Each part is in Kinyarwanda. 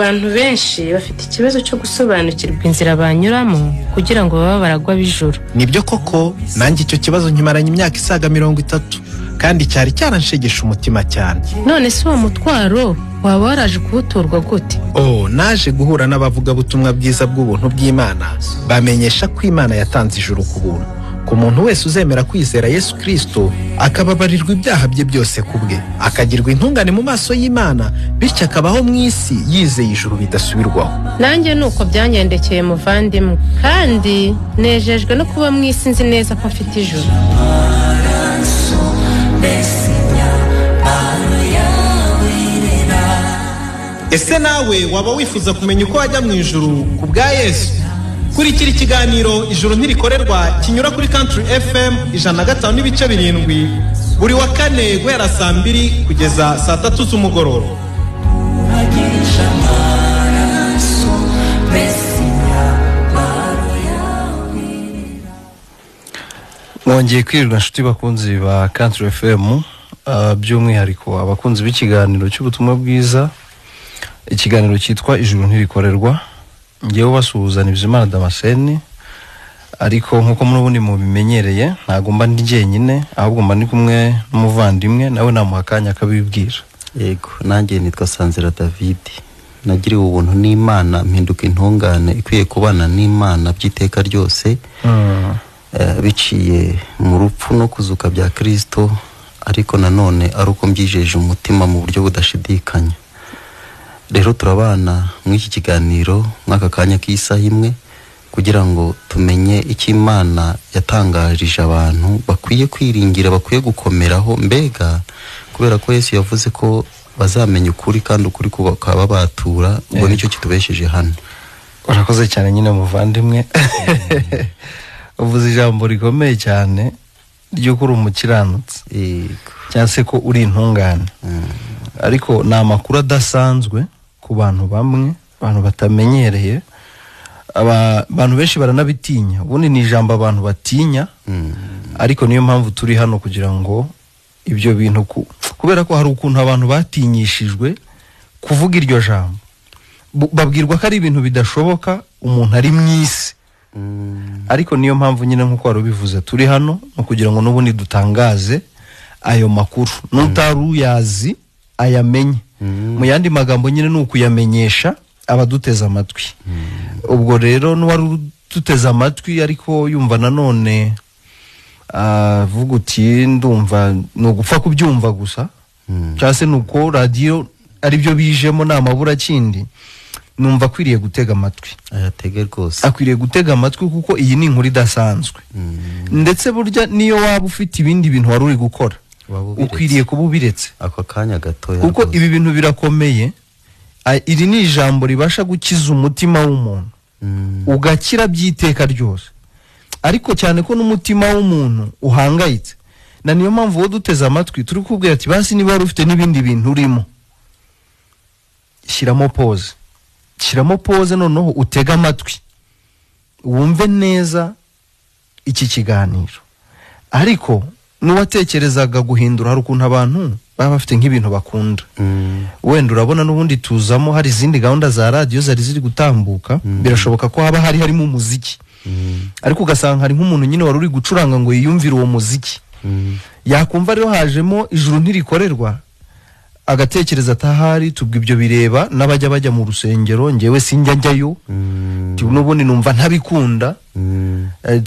Abantu benshi bafite ikibazo cyo gusobanukirwa inzira banyuramo kugira ngo babe baragwa b'ijuru. Nibyo koko, nanjye icyo kibazo nkimaranye imyaka isaga 30, kandi cyari cyaranshegesha umutima cyane. None se uwo mutwaro waba waraje kuwuturwa gute? Oh, naje guhura n'abavugabutumwa bwiza bw'ubuntu bw'Imana, bamenyesha ko Imana yatanze ijuru ku buntu ku muntu wese uzemera kwizera Yesu Kristo, akababarirwa ibyaha bye byose ku bwe, akagirwa intungane mu maso y'Imana, bityo akabaho mu isi yizeye ijuru bidasubirwaho. Nanjye nuko byangendekeye muvandimwe, kandi nejejwe no kuba mu isi nzi neza ko mfite ijuru. Ese nawe waba wifuza kumenya uko wajya mu ijuru ku bwa Yesu? Kurikira ikiganiro Ijuru Ntirikorerwa kinyura kuri Country FM 105.7 buri wa kane guhera saa 2 kugeza saa 3 z'umugoroba. Mwongeye kwirirwa nshuti bakunzi ba Country FM, by'umwihariko abakunzi b'ikiganiro cy'ubutumwa bwiza, ikiganiro cyitwa Ijuru Ntirikorerwa. Ngewe basuhuzana Bizimana Damascene, ariko nkuko n'ubundi mubimenyereye ntago mba ndi jyenyine, ahubwo mba ndi kumwe n'umuvandimwe, nawe namuha akanya akabibwira. Yego, nanjye nitwa Sanzira David, nagiriwe ubuntu n'Imana mpinduka intungane ikwiye kubana n'Imana by'iteka ryose, biciye mu rupfu no kuzuka bya Kristo, ariko nanone ari uko mbyijeje umutima mu buryo budashidikanya. Rero turabana muri iki kiganiro mwaka kanya k'isaha imwe kugira ngo tumenye icyo Imana yatangarije abantu bakwiye kwiringira, bakwiye gukomeraho, mbega kubera ko Yesu yavuze ko bazamenya ukuri kandi ukuri kukababatura. Ubwo nicyo kitubesheje hano. Urakoze cyane nyine muvandimwe. Uvuze ijambo rikomeye cyane ry'uko uri umukiranutsi cyangwa se ko uri intungane, ariko ni amakuru adasanzwe ku bantu bamwe, abantu batamenyereye, abantu benshi baranabitinya. Ubundi ni ijambo abantu batinya, ariko niyo mpamvu turi hano kugira ngo ibyo bintu, kubera ko hari ukuntu abantu batinyishijwe kuvuga iryo jambo, babwirwa ko ari ibintu bidashoboka umuntu ari mu isi. Ariko niyo mpamvu nyine nkuko wari ubivuze turi hano no kugira ngo n'ubundi dutangaze ayo makuru, n'utari uyazi ayamenye. Mu yandi magambo nyine ni ukuyamenyesha abaduteza amatwi. Ubwo rero n'uwari uduteze amatwi ariko yumva nanone avuga uti ndumva ni ugupfa kubyumva gusa, cyangwa se nuko radiyo aribyo bijemo ni amabura kindi, numva akwiriye gutega amatwi. Ayatege rwose, akwiriye gutega amatwi kuko iyi ni inkuru idasanzwe. Ndetse burya niyo waba ufite ibindi bintu wari uri gukora, ukwiriye kuba ubiretse ako kanya gatoya, kuko ibi bintu birakomeye. Iri ni ijambo ribasha gukiza umutima w'umuntu, ugakira by'iteka ryose, ariko cyane ko n'umutima w'umuntu uhangayitse. Na niyo mpamvu wowe duteze amatwi turi kubwira ati basi niba wari ufite n'ibindi bintu urimo, shyiramo pause, shyiramo pause, noneho utege amatwi wumve neza iki kiganiro. Ariko n'uwatekerezaga guhindura, hari ukuntu abantu baba bafite nk'ibintu bakunda, wenda urabona n'ubundi tuzamo hari izindi gahunda za radiyo zari ziri gutambuka, birashoboka ko haba hari harimo umuziki, ariko ugasanga hari nk'umuntu nyine wari uri gucuranga ngo yiyumvire uwo muziki, yakumva rero hajemo Ijuru Ntirikorerwa agatekereza atahari tubwo ibyo bireba n'abajya bajya mu rusengero, ngewe sinjya njyayo, n'ubundi numva ntabikunda,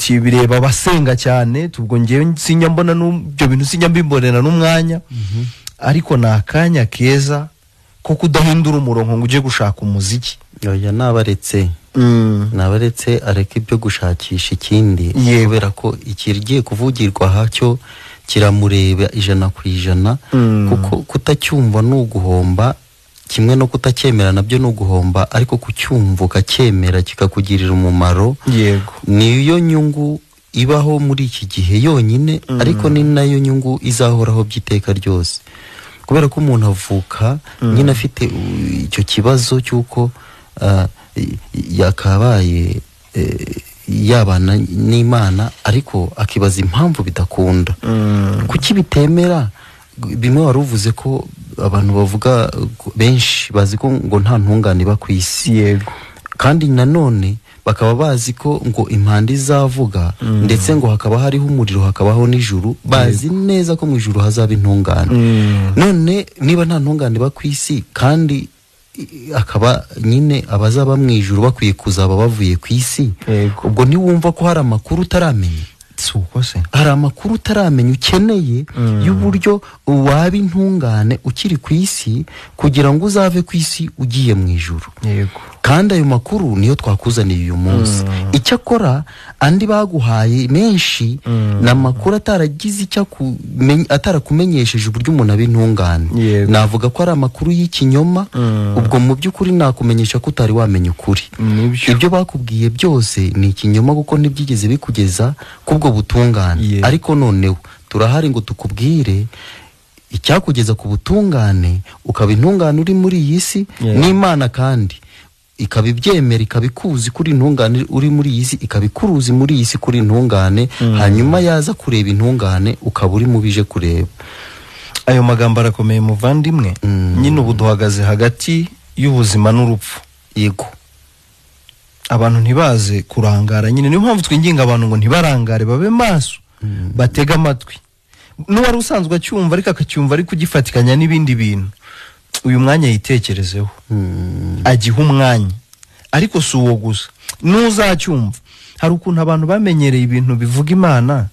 bireba abasenga cyane, tubwo ngewe sinjya mbona n'ibyo bintu, sinjya mbimbonera n'umwanya. Ariko ni akanya keza ko kudahindura umurongo ngo ujye gushaka umuziki. Oya, nabaretse nabaretse areke ibyo gushakisha ikindi, kubera ko ikigiye kuvugirwa hacyo kiramureba 100%, kuko kutacyumva ni uguhomba, kimwe no kutacyemera nabyo ni uguhomba, ariko kucyumva ukacyemera kikakugirira umumaro, yego niyo nyungu ibaho muri iki gihe yonyine, ariko ni nayo nyungu izahoraho by'iteka ryose. Kubera ko umuntu avuka nyine afite icyo kibazo cy'uko yakabaye yabana n'Imana, ariko akibaza impamvu bidakunda, kuki bitemera. Bimwe wari uvuze ko Abantu bavuga benshi bazi ko ngo nta ntungane iba ku isi. Yego. Kandi nanone bakaba bazi ko ngo impanda izavuga, ndetse ngo hakaba hariho umuriro, hakabaho n'ijuru. Bazi neza ko mu ijuru hazaba intungane. None niba nta ntungane iba ku isi, kandi akaba nyine abazaba mu ijuru bakwiye kuzaba bavuye ku isi, ubwo ntiwumva ko hari amakuru utaramenya? Si uko se? Hari amakuru utaramenya ukeneye y'uburyo waba intungane ukiri ku isi, kugira ngo uzave ku isi ugiye mu ijuru. Yego. Kandi ayo makuru niyo twakuzaniye uyu munsi. Icyakora andi baguhaye menshi ni amakuru ataragize icyo atarakumenyesheje uburyo umuntu aba intungane. Yego. Navuga ko ari amakuru y'ikinyoma. Ubwo mu by'ukuri nakumenyesha ko utari wamenya ukuri. Nibyo. Ibyo bakubwiye byose ni ikinyoma, kuko ntibyigeze bikugeza kubwo butungane. Yego. Ariko noneho turahari ngo tukubwire icyakugeza ku butungane, ukaba intungane uri muri iyi si, Yeah. n'Imana kandi ikaba ibyemera, ikaba ikuzi kuri intungane uri muri iyi si, ikaba ikuruzi muri iyi si kuri intungane, hanyuma yaza kureba intungane ukaba uri mu bije kureba. Ayo magambo arakomeye muvandimwe. Nyine ubu duhagaze hagati y'ubuzima n'urupfu. Yego. Abantu ntibaze kurangara nyine, niyo mpamvu twinginga abantu ngo ntibarangare, babe maso, batege amatwi. N'uwari usanzwe acyumva ariko akacyumva ari kugifatikanya n'ibindi bintu, uyu mwanya yitekerezeho, agihe umwanya. Ariko si uwo gusa, n'uzacyumva. Hari ukuntu abantu bamenyereye ibintu bivuga Imana,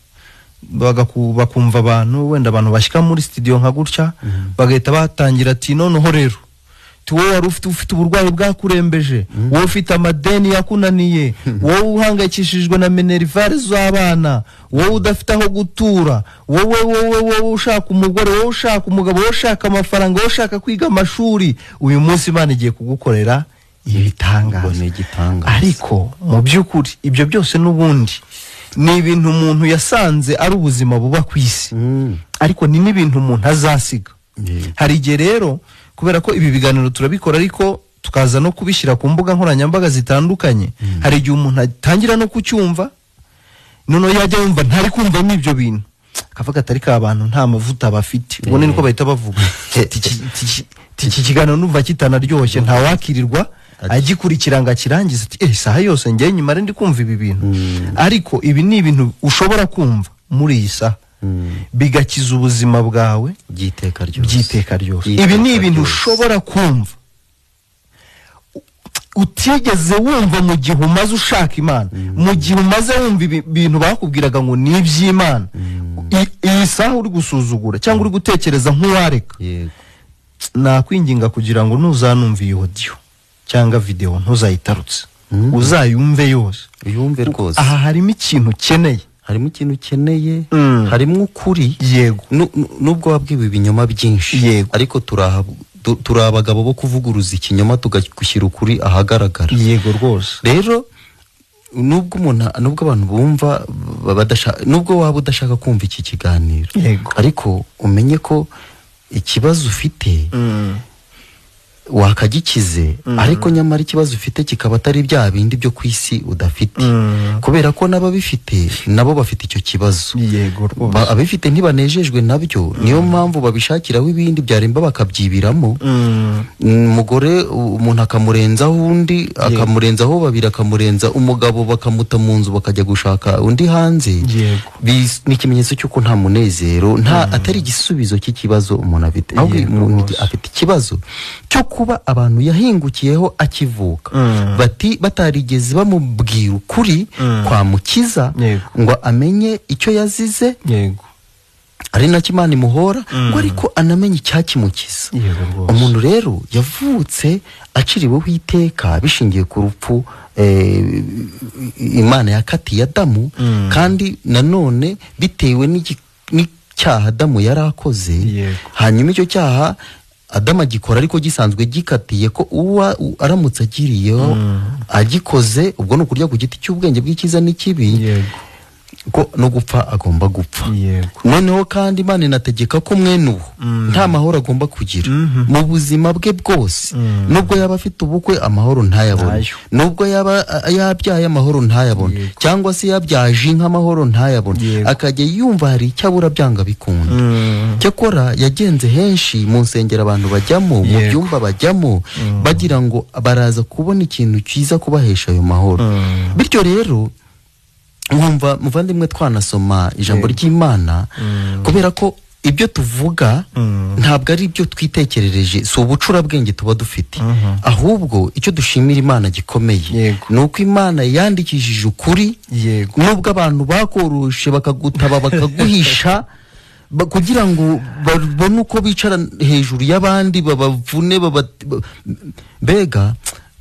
bakumva abantu, wenda abantu bashyika muri studio nka gutya, bagahita batangira ati noneho rero wowe wari ufite uburwayi bwakurembeje, wowe ufite amadeni yakunaniye, wowe uhangayikishijwe na minerivare z'abana, wowe udafite aho gutura, wowe wowe wowe ushaka umugore, wowe ushaka umugabo, wowe ushaka amafaranga, wowe ushaka kwiga amashuri, uyu munsi Imana igiye kugukorera ibitangaza. Ngo ni igitangaza. Ariko mu by'ukuri ibyo byose n'ubundi ni ibintu umuntu yasanze ari ubuzima buba ku isi, ariko ni n'ibintu umuntu azasiga. Hari igihe rero, kubera ko ibi biganiro turabikora ariko tukaza no kubishyira ku mbuga nkoranyambaga zitandukanye, hari igihe umuntu atangira no kucyumva, noneho yajya yumva ntari kumva n'ibyo bintu, akavuga ati ariko abantu nta mavuta bafite. Ubwo niko bahita bavuga iki kiganiro numva kitanaryoshye, ntawakirirwa agikurikira ngo akirangize, ati isaha yose njye nyuma ndi kumva ibi bintu. Ariko ibi ni ibintu ushobora kumva muri iyi saha bigakiza ubuzima bwawe by'iteka ryose. By'iteka ryose. Ibi ni ibintu ushobora kumva utigeze wumva mu gihe umaze ushaka Imana, mu gihe umaze wumva ibintu bakubwiraga ngo ni iby'Imana. Iyi saha uri gusuzugura cyangwa uri gutekereza nk'uwareka, nakwinginga kugira ngo ntuzanumve iyi audio cyangwa video, ntuzayitarutse, uzayumve yose. Uyumve rwose. Aha harimo ikintu ukeneye. Harimo ikintu ukeneye, harimo ukuri. Yego. Nubwo wabwiwe ibinyoma byinshi, Yego. ariko turi abagabo bo kuvuguruza ikinyoma tugashyira ukuri ahagaragara. Yego rwose. Rero nubwo umuntu, nubwo abantu bumva nubwo waba udashaka kumva iki kiganiro, Yego. ariko umenye ko ikibazo ufite wakagikize, ariko nyamara ikibazo ufite kikaba atari bya bindi byo ku isi udafite, kubera ko n'ababifite nabo bafite icyo kibazo. Yego rwose. Abifite ntibanejejwe nabyo, niyo mpamvu babishakiraho ibindi byaremba bakabyibiramo. Umugore umuntu akamurenzaho undi, akamurenzaho babiri, akamurenza umugabo, bakamuta mu nzu bakajya gushaka undi hanze. Yego. Ni ikimenyetso cy'uko nta munezero, nta atari igisubizo cy'ikibazo umuntu afite. Ahubwo Yego umuntu rwose. afite ikibazo cyo kuba abantu yahingukiyeho akivuka, bati batarigeze bamubwira ukuri kwa mukiza, Yego. ngo amenye icyo yazize, Yego. ari nacyo Imana imuhora, ngo ariko anamenye icyakimukiza. Yego rwose. Umuntu rero yavutse aciriweho iteka bishingiye ku rupfu Imana yakatiye Adamu, kandi nanone bitewe n'icyaha Adamu yari akoze. Yego. Hanyuma icyo cyaha Adamu agikora ariko gisanzwe gikatiye ko uwa aramutse agiriyeho agikoze, ubwo ni ukurya ku giti cy'ubwenge bw'icyiza n'ikibi, Yego. ko no gupfa agomba gupfa. Yego. Noneho kandi Imana inategeka ko mwene uwo nta mahoro agomba kugira mu buzima bwe bwose. Nubwo yaba afite ubukwe amahoro ntayabone, Ntayo. nubwo yaba yabyaye amahoro ntayabone, Yego. cyangwa se yabyaje inka amahoro ntayabone, Yego. akajya yumva hari icyo abura byanga bikunda. Cyakora yagenze henshi mu nsengero abantu bajyamo, mu byumba bajyamo, bagira ngo baraza kubona ikintu cyiza kubahesha ayo mahoro. Bityo rero nkumva muvandimwe twanasoma ijambo ry'Imana, kubera ko ibyo tuvuga ntabwo ari ibyo twitekerereje, si ubucurabwenge tuba dufite, ahubwo icyo dushimira Imana gikomeye ni uko Imana yandikishije ukuri. Nubwo abantu bakoroshe bakagutaba bakaguhisha kugira ngo babone uko bicara hejuru y'abandi, babavune, mbega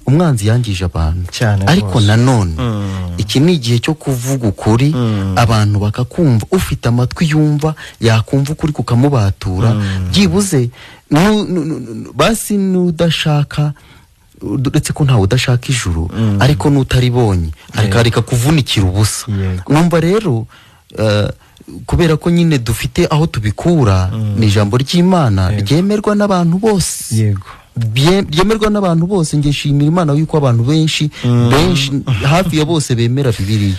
umwanzi yangije abantu. Ariko nanone iki ni igihe cyo kuvuga ukuri, abantu bakakumva. Ufite amatwi yumva, yakumva ukuri kukamubatura. Byibuze basi n'udashaka, uretse ko ntawe udashaka ijuru, ariko n'utaribonye areka kuvunikira ubusa. Numva rero kubera ko nyine dufite aho tubikura, ni ijambo ry'Imana ryemerwa n'abantu bose. Byemerwa n'abantu bose. Nge nshimira Imana yuko abantu benshi benshi hafi ya bose bemera Bibiliya.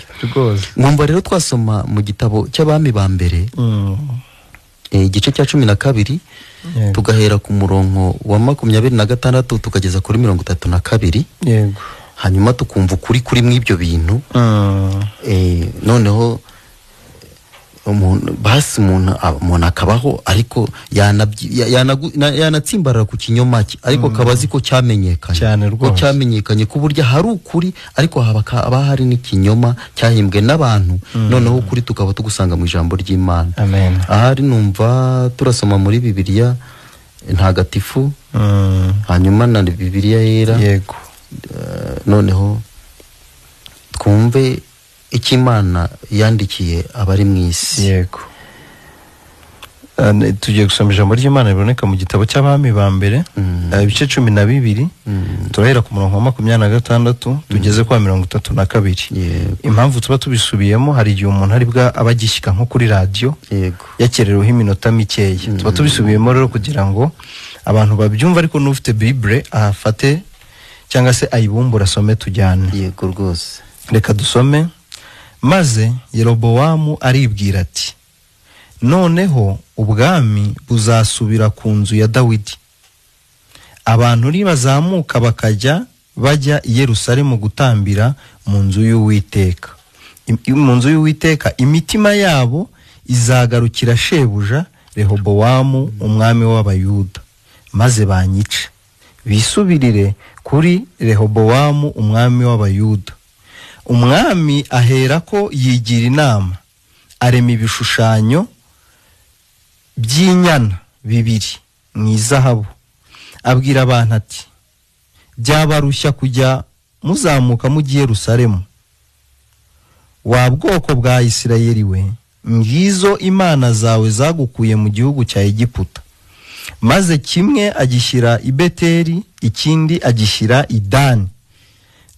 Nkumva rero twasoma mu gitabo cy'Abami ba mbere, igice cya 12, tugahera ku murongo wa 26 tukageza kuri 32. Hanyuma tukumva ukuri kuri mw'ibyo bintu. Noneho basi umuntu akabaho, ariko yanatsimbarara ku kinyoma cye, ariko akaba azi ko cyamenyekanye, ko cyamenyekanye ku buryo hari ukuri, ariko haba hari n'ikinyoma cyahimbwe n'abantu. Noneho ukuri tukaba tugusanga mu ijambo ry'Imana. Ahari numva turasoma muri Bibiliya ntagatifu, hanyuma na Bibiliya yera. Noneho twumve icyo Imana yandikiye abari mu isi. Yego. Tugiye gusoma ijambo ry'Imana riboneka mu gitabo cy'Abami ba mbere, ibice 12, turahera ku murongo wa 26 tugeze kwa 32. Impamvu tuba tubisubiyemo, hari igihe umuntu ari bwa aba agishyika nko kuri radiyo yakerereweho iminota mikeya. Tuba tubisubiyemo rero kugira ngo abantu babyumve, ariko n'ufite Bible ahafate cyangwa se ayibumbure asome tujyane. Yego rwose. Reka dusome. Maze Yerobowamu aribwira ati, noneho ubwami buzasubira ku nzu ya Dawidi. Abantu nibazamuka bakajya bajya i Yerusalemu gutambira mu nzu y'Uwiteka, mu nzu y'Uwiteka, imitima yabo izagarukira shebuja Rehobowamu umwami w'Abayuda, maze banyice, bisubirire kuri Rehobowamu umwami w'Abayuda. Umwami aherako yigira inama, arema ibishushanyo by'inyana 2 mu izahabu, abwira abantu ati, byabarushya kujya muzamuka mujyi Yerusalemu, wa bwoko bwa Isirayeli we, ngizo imana zawe zagukuye mu gihugu cya Egiputa. Maze kimwe agishyira i Beteli, ikindi agishyira i Dani.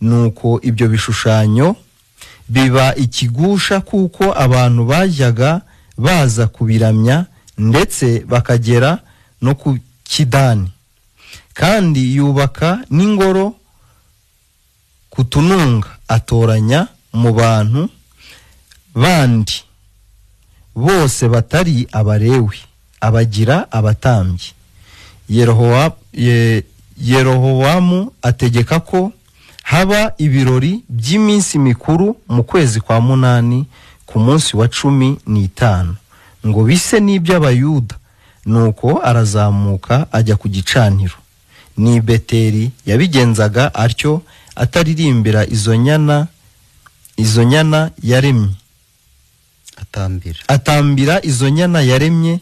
Nuko ibyo bishushanyo biba ikigusha, kuko abantu bajyaga baza kubiramya, ndetse bakagera no ku Kidani. Kandi yubaka n'ingoro ku tununga, atoranya mu bantu bandi bose batari Abalewi, abagira abatambyi. Yerobowamu ategeka ko haba ibirori by'iminsi mikuru mu kwezi kwa 8 ku munsi wa 15, ngo bise n'iby'Abayuda. Nuko arazamuka ajya ku gicaniro ni Beteli. Yabigenzaga atyo ataririmbira izo nyana yaremye, atambira izo nyana yaremye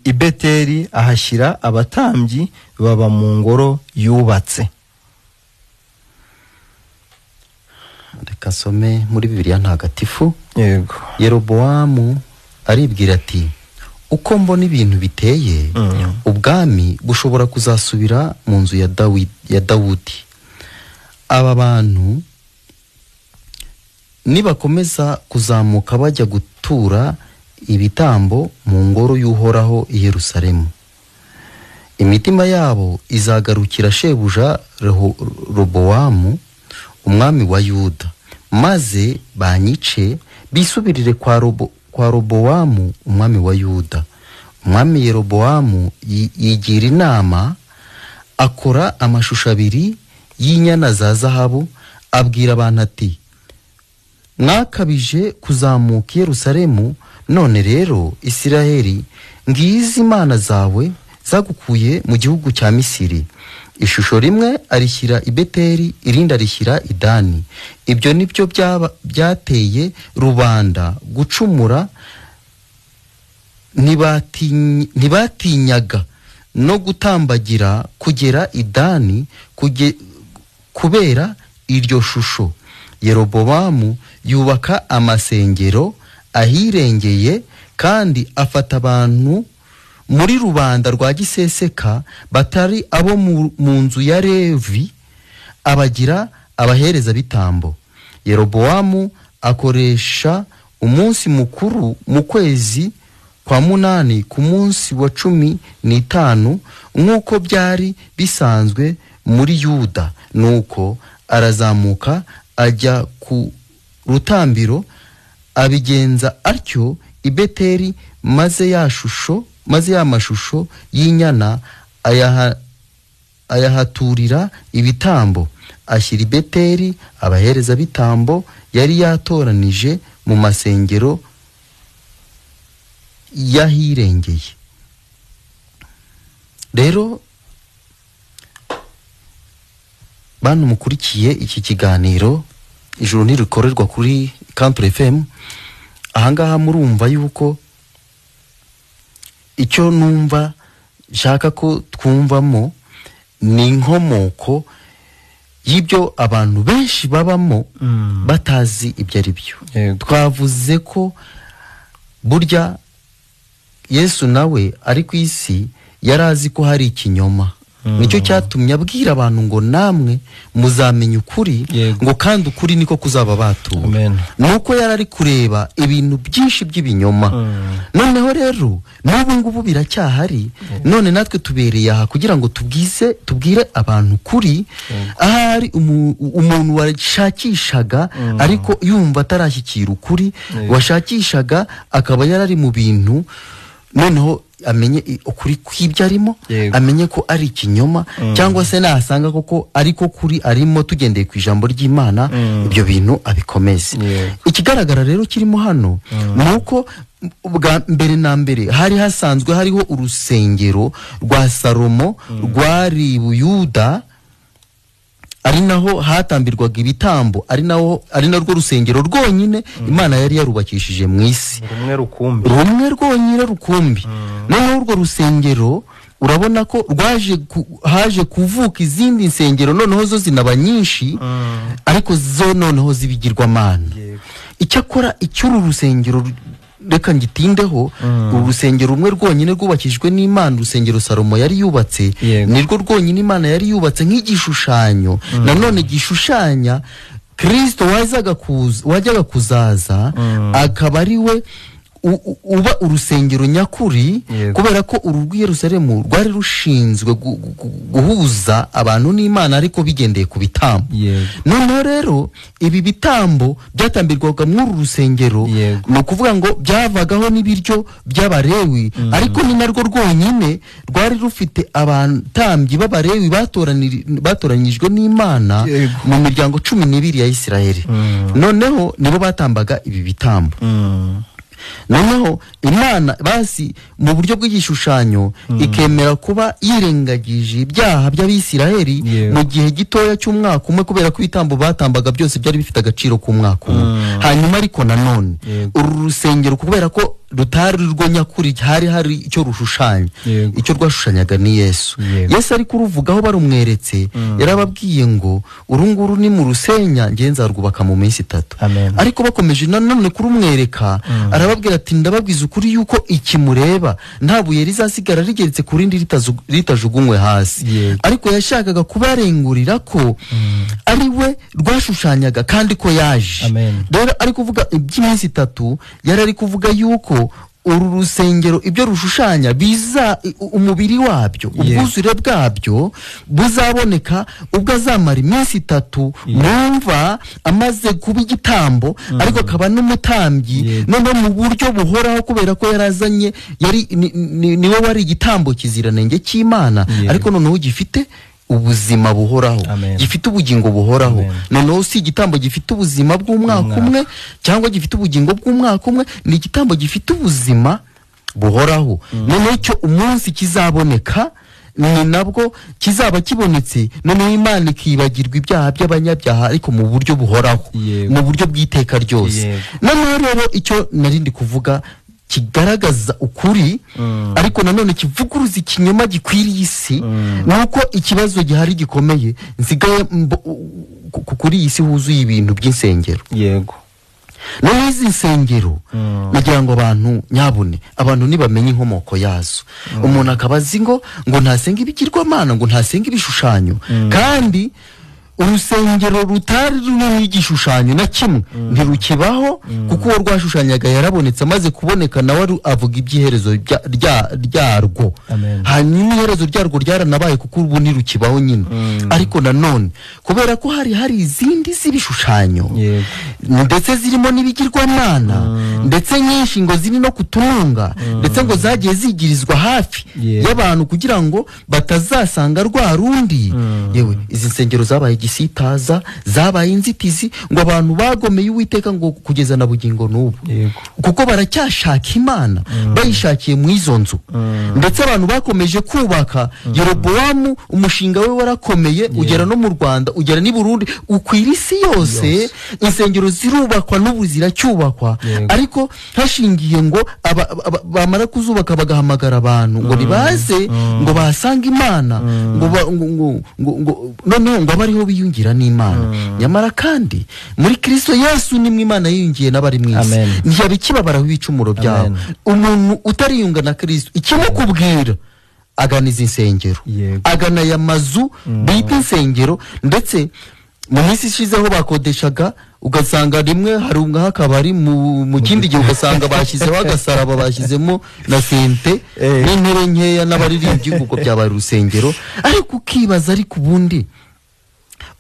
i Beteli, ahashyira abatambyi baba mu ngoro yubatse. Reka nsome muri Bibiliya ntagatifu. Yego. Yerobowamu aribwira ati, uko mbona ibintu biteye, ubwami bushobora kuzasubira mu nzu ya Dawudi. Aba bantu nibakomeza kuzamuka bajya gutura ibitambo mu ngoro y'Uhoraho i Yerusalemu, imitima yabo izagarukira shebuja Robowamu umwami wa Yuda, maze banyice bisubirire kwa Robowamu umwami wa Yuda. Umwami Yerobowamu yigira inama, akora amashusho abiri y'inyana za zahabu, abwira abantu ati: mwakabije kuzamuka i Yerusalemu, none rero Isiraheli, ngizi imana zawe zagukuye mu gihugu cya Misiri. Ishusho rimwe arishyira i Beteli, irindi arishyira i Dani. Ibyo nibyo byateye rubanda gucumura, ntibatinyaga no gutambagira kugera i Dani kubera iryo shusho. Yerobowamu yubaka amasengero ahirengeye, kandi afata abantu muri rubanda rwa giseseka batari abo mu nzu ya Levi, abagira abahereza bitambo. Yerobowamu akoresha umunsi mukuru mu kwezi kwa 8 ku munsi wa 15, nk'uko byari bisanzwe muri Yuda. Nuko arazamuka ajya ku rutambiro, abigenza atyo i Beteli, maze ya mashusho y'inyana ayahaturira ibitambo. Ashyira i Beteli abahereza bitambo yari yatoranije mu masengero yahirengeye. Rero bantu mukurikiye iki kiganiro Ijuru ntirikorerwa kuri Country FM, ahangaha murumva yuko icyo numva nshaka ko twumvamo ni inkomoko y'ibyo abantu benshi babamo batazi ibyo ari byo. Twavuze ko burya Yesu nawe ari ku isi yarazi ko hari ikinyoma. Nicyo cyatumye abwira abantu ngo namwe muzamenya ukuri, ngo kandi ukuri niko kuzaba batura. Nuko yarari kureba ibintu byinshi by'ibinyoma. Noneho rero n'ubu ngubu biracyahari. None natwe tubereye aha kugira ngo tubwire abantu kuri. Ahari umuntu washakishaga ariko yumva atarashyikira ukuri, washakishaga akaba yarari mu bintu, noneho amenye ukuri kw'ibyo arimo, amenye ko ari ikinyoma, cyangwa se nasanga koko ariko kuri arimo tugendeye ku ijambo ry'Imana, ibyo bintu abikomeze. Ikigaragara rero kirimo hano nuko bwa mbere na mbere hari hasanzwe hariho urusengero rwa Salomo rwari Buyuda, ari naho hatambirwaga ibitambo, ari narwo rusengero rwonyine Imana yari yarubakishije mu isi, rumwe rwonyine rukumbi. Noneho urwo rusengero urabona ko haje kuvuka izindi nsengero, noneho zo zinaba nyinshi, ariko zo noneho zibigirwamana. Icyakora icy'uru rusengero reka ngitindeho, uru rusengero rumwe rwonyine rwubakishijwe n'Imana, urusengero Salomo yari yubatse, nirwo rwonyine Imana yari yubatse nk'igishushanyo, nanone gishushanya Kristo wajyaga kuzaza, akaba ari we uba urusengero nyakuri, kubera ko uru rw'i Yerusalemu rwari rushinzwe guhuza abantu n'Imana ariko bigendeye ku bitambo. Noneho rero ibi bitambo byatambirwaga muri uru rusengero, ni ukuvuga ngo byavagaho n'ibiryo by'Abalewi, ariko ni narwo rwonyine rwari rufite abatambyi b'Abalewi batoranyijwe n'Imana mu miryango 12 ya Isiraheli. Noneho nibo batambaga ibi bitambo. Noneho Imana basi mu buryo bw'igishushanyo ikemera kuba yirengagije ibyaha by'Abisiraheli mu gihe gitoya cy'umwaka umwe, kubera ko ibitambo batambaga byose byari bifite agaciro k'umwaka umwe. Hanyuma ariko nanone uru rusengero kubera ko rutari rwo nyakuri, hari icyo rushushanya, icyo rwashushanyaga ni Yesu. Yesu ariko uruvugaho barumweretse, yarababwiye ngo uru nguru ni mu rusenya nge nzarwubaka mu minsi 3. Ariko bakomeje nanone kurumwereka, arababwira ati ndababwiza ukuri yuko iki mureba nta buye rizasigara rigeretse ku rindi ritajugunywe hasi. Ariko yashakaga kubarengurira ko ari we rwashushanyaga kandi ko yaje. Rero ari kuvuga iby'iminsi 3, yari ari kuvuga yuko uru rusengero ibyo rushushanya biza umubiri wabyo, ubwuzure bwabyo buzaboneka ubwo azamara iminsi 3 mumva amaze kuba igitambo, ariko akaba n'umutambyi noneho mu buryo buhoraho, kubera ko yarazanye yari niwe wari igitambo kiziranenge cy'Imana, ariko noneho gifite ubuzima buhoraho, gifite ubugingo buhoraho. Noneho si igitambo gifite ubuzima bw'umwaka umwe cyangwa gifite ubugingo bw'umwaka umwe, ni igitambo gifite ubuzima buhoraho. Noneho icyo umunsi kizaboneka ni nabwo kizaba kibonetse, noneho Imana ikibagirwa ibyaha by'abanyabyaha, ariko mu buryo buhoraho, mu buryo bw'iteka ryose. Noneho rero icyo narindi kuvuga kigaragaza ukuri, ariko nanone kivuguruza ikinyoma gikwiriye isi, nuko ikibazo gihari gikomeye nsigaye kuri iyi si huzuye ibintu by'insengero. Yego. None izi nsengero nagira ngo abantu nyabune, abantu nibamenye inkomoko yazo. Umuntu akaba azi ngo ntasenga ibigirwamana, ngo ntasenga ibishushanyo, kandi urusengero rutari ruriho igishushanyo na kimwe ntirukibaho, kuko uwo rwashushanyaga yarabonetse, amaze kuboneka nawe avuga iby'iherezo ryarwo. Hanyuma iherezo ryarwo ryaranabaye, kuko ubu ntirukibaho nyine. Ariko nanone kubera ko hari izindi z'ibishushanyo ndetse zirimo n'ibigirwamana, ndetse nyinshi ngo ziri no kutunga, ndetse ngo zagiye zigirizwa hafi y'abantu kugira ngo batazasanga rwa rundi. Yewe izi nsengero zabaye igisitaza, zabaye inzitizi ngo abantu bagomeye Uwiteka ngo kugeza na bugingo n'ubu, kuko baracyashaka Imana bayishakiye mu izo nzu. Ndetse abantu bakomeje kubaka. Yerobowamu umushinga we warakomeye, ugera no mu Rwanda, ugera n'i Burundi, ukwira isi yose. Insengero zirubakwa n'ubu ziracyubakwa, ariko hashingiye ngo bamara kuzubaka bagahamagara abantu ngo nibaze ngo basange Imana, ngo noneho ngo abariho biyungira n'Imana. Nyamara kandi muri Kristo Yesu nimwe Imana yiyungiye n'abari mu isi, ntiyabikibabaraho ibicumuro byabo. Umuntu utariyunga na Kristo ikimukubwira agana izi nsengero, agana aya mazu bita insengero. Ndetse mu minsi ishizeho bakodeshaga, ugasanga rimwe hari akabari, mu kindi gihe ugasanga bashyizeho agasaraba, bashyizemo na sente n'intebe nkeya n'abaririmbyi, kuko byabaye urusengero. Ariko ukibaza, ariko ubundi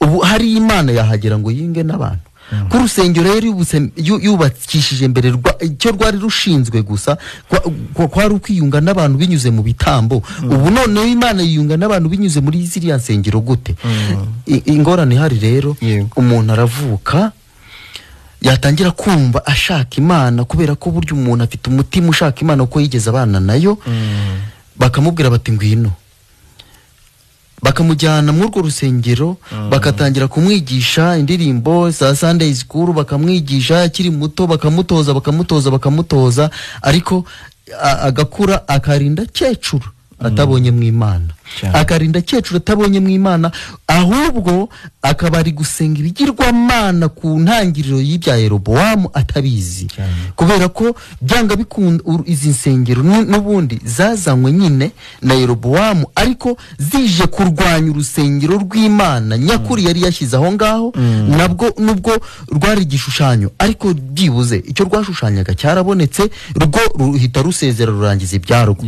ubu hari Imana yahagera ngo yinge n'abantu? Ku rusengero rero yubakishije mbere icyo rwari rushinzwe gusa kwari ukwiyunga n'abantu binyuze mu bitambo. Ubu noneho Imana yiyunga n'abantu binyuze muri ziriya nsengero gute? Ingorane ihari rero, umuntu aravuka yatangira kumva ashaka Imana, kubera ko burya umuntu afite umutima ushaka Imana uko yigeze abana nayo, bakamubwira bati ngwino, bakamujyana muri urwo rusengero, bakatangira kumwigisha indirimbo za Sunday school, bakamwigisha akiri muto, bakamutoza bakamutoza bakamutoza, ariko agakura akarinda kecuru atabonye mu Imana, akarinda kecuru atabonye mu Imana, ahubwo akaba ari gusenga ibigirwamana ku ntangiriro y'ibya Yerobowamu atabizi. Kubera ko byanga bikunda izi nsengero n'ubundi zazanywe nyine na Yerobowamu, ariko zije kurwanya urusengero rw'Imana nyakuri yari yashyize aho ngaho, nabwo nubwo rwari igishushanyo, ariko byibuze icyo rwashushanyaga cyarabonetse, rwo ruhita rusezera rurangiza ibyarwo.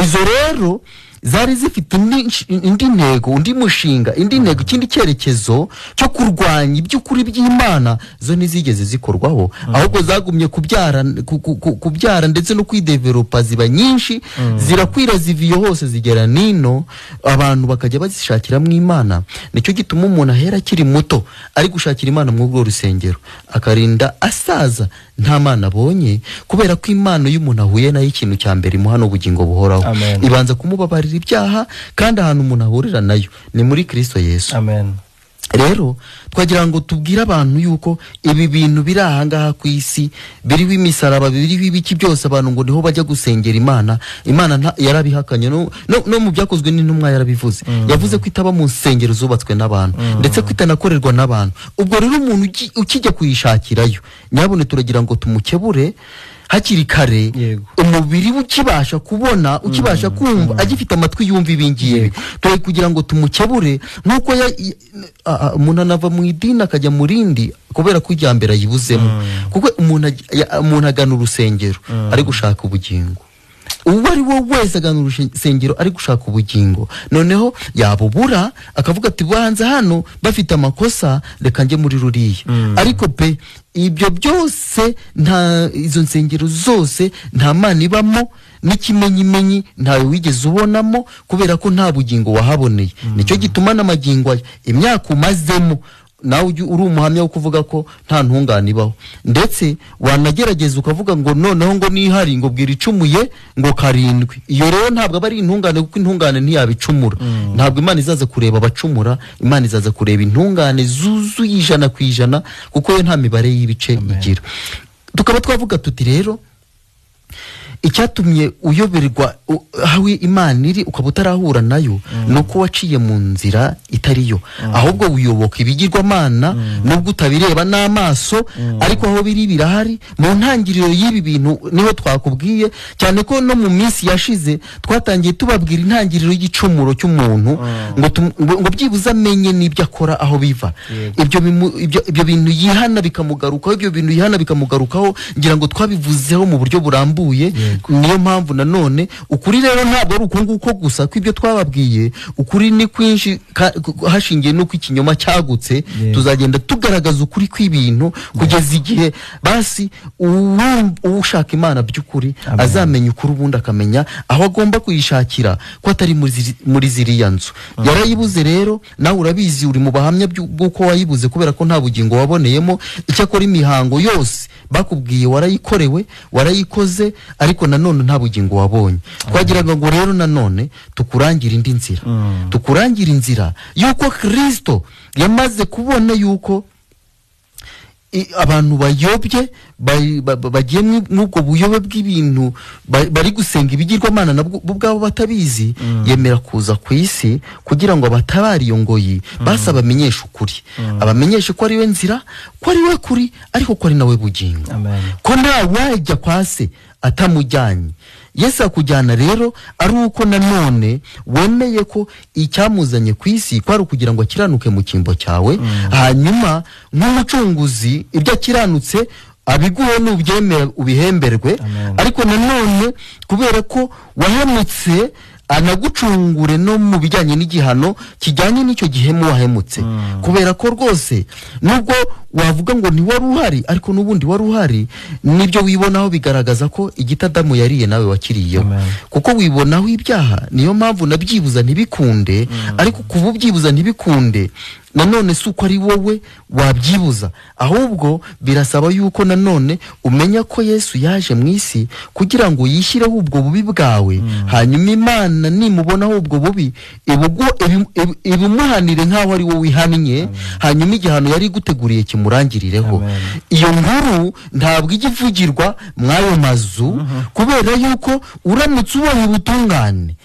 Izo rero zari zifite indi ntego, undi mushinga, indi ntego, ikindi cyerekezo cyo kurwanya iby'ukuri by'Imana, zo ntizigeze zikorwaho, ahubwo zagumye kubyara ndetse no kwidevelopa, ziba nyinshi, zirakwira, ziviye hose zigera nino, abantu bakajya bazishakira mu Imana. Nicyo gituma umuntu ahera akiri muto ari gushakira Imana mu urwo rusengero, akarinda asaza nta Mana abonye, kubera ko Imana y'umuntu ahuye nayo ikintu cya mbere imuha n'ubugingo buhoraho, ibanza kumubabarira ibyaha, kandi ahantu umuntu ahurira nayo ni muri Kristo Yesu. Amen. Rero twagira ngo tubwire abantu yuko ibi bintu biri aha ngaha ku isi, biriho imisaraba, biriho ibiki byose, abantu ngo niho bajya gusengera Imana. Imana yarabihakanye, no mu byakozwe n'intumwa yarabivuze. Yavuze ko itaba mu nsengero zubatswe n'abantu, ndetse ko itanakorerwa n'abantu. Ubwo rero umuntu ukijya kuyishakirayo, nyabune turagira ngo tumukebure, Hakiri kare, umubiri ukibasha kubona, ukibasha kumva, agifite amatwi yumva ibingibi, turi kugira ngo tumukebure. Nk'uko umuntu anava mu idini akajya mu rindi kubera ko ijya mbere ayibuzemo, kuko umuntu agana urusengero ari gushaka ubugingo. Uwo ari we wese agana urusengero ari gushaka ubugingo, noneho yabubura akavuga ati banza hano bafite amakosa, reka njye muri ruriya. Ariko pe, ibyo byose, nta izo nsengero zose nta Mana ibamo, n'ikimenyimenyi ntawe wigeze ubonamo, kubera ko nta bugingo wahaboneye. Nicyo gituma n'amagingo aya, imyaka umazemo, nawe uri umuhamya wo kuvuga ko nta ntungane ibaho. Ndetse wanagerageza ukavuga ngo noneho ngo nihari ngo bwira icumuye ngo 7, iyo rero ntabwo aba ari intungane, kuko intungane ntiyabicumura. Ntabwo Imana izaza kureba abacumura, Imana izaza kureba intungane zuzuye 100%, kuko yo nta mibare y'ibice igira. Tukaba twavuga tuti rero icyatumye uyoberwa aho Imana iri ukaba utarahura nayo, nuko waciye mu nzira itariyo, ahubwo wiyoboka ibigirwamana, nubwo utabireba n'amaso, ariko aho biri birahari. Mu ntangiriro y'ibi bintu niho twakubwiye cyane ko no mu minsi yashize twatangiye tubabwira intangiriro y'igicumuro cy'umuntu, ngo byibuze amenye n'ibyo akora aho biva. Ibyo bintu yihana bikamugarukaho, ibyo bintu yihana bikamugarukaho, ngira ngo twabivuzeho mu buryo burambuye. Niyo mpamvu nanone ukuri rero ntabwo ari uko nguko gusa kw'ibyo twababwiye, ukuri ni kwinshi hashingiye n'uko ikinyoma cyagutse. Tuzagenda tugaragaza ukuri kw'ibintu kugeza igihe basi ushaka Imana by'ukuri azamenya ukuri, ubundi akamenya aho agomba kuyishakira, ko atari muri ziriya nzu. Yarayibuze rero, nawe urabizi, uri mu bahamya bw'uko wayibuze, kubera ko nta bugingo waboneyemo. Icyakora imihango yose bakubwiye warayikorewe, warayikoze, ariko nanone nta bugingo wabonye. Twagiraga ngo rero nanone tukurangira indi nzira, tukurangira inzira yuko Kristo yamaze kubona yuko abantu bayobye, bagiye mw'ubwo buyobe bw'ibintu, bari gusenga ibigirwamana nabwo ubwabo batabizi, yemera kuza ku isi kugira ngo abatabare iyo ngoyi, basi abamenyeshe ukuri, abamenyeshe ko ari we nzira, ko ari we kuri, ariko ko ari nawe bugingo, ko nta wajya kwa se atamujyanye. Yesu akujyana rero ari uko nanone wemeye ko icyamuzanye ku isi kwari ukugira ngo akiranuke mu cyimbo cyawe, hanyuma nk'umucunguzi ibyo akiranutse abiguhe n'ubyemera ubihemberwe, ariko nanone kubera ko wahemutse anagucungure no mu bijyanye n'igihano kijyanye n'icyo gihemu wahemutse. Kubera ko rwose nubwo wavuga ngo ntiwari uhari, ariko n'ubundi wari uhari, nibyo wibonaho bigaragaza ko igiti Adamu yariye nawe wakiriyeho, kuko wibonaho ibyaha. Niyo mpamvu nabyibuza ntibikunde, ariko kuba ubyibuza ntibikunde nanone si uko ari wowe wabyibuza, ahubwo birasaba yuko nanone umenya ko Yesu yaje mu isi kugira ngo yishyireho ubwo bubi bwawe, hanyuma Imana nimubonaho ubwo bubi ibimuhanire nk'aho ari wowe wihannye, hanyuma igihano yari iguteguriye kimurangirireho. Iyo nkuru ntabwo ijya ivugirwa mw'ayo mazu, kubera yuko uramutse ubonye ubutungane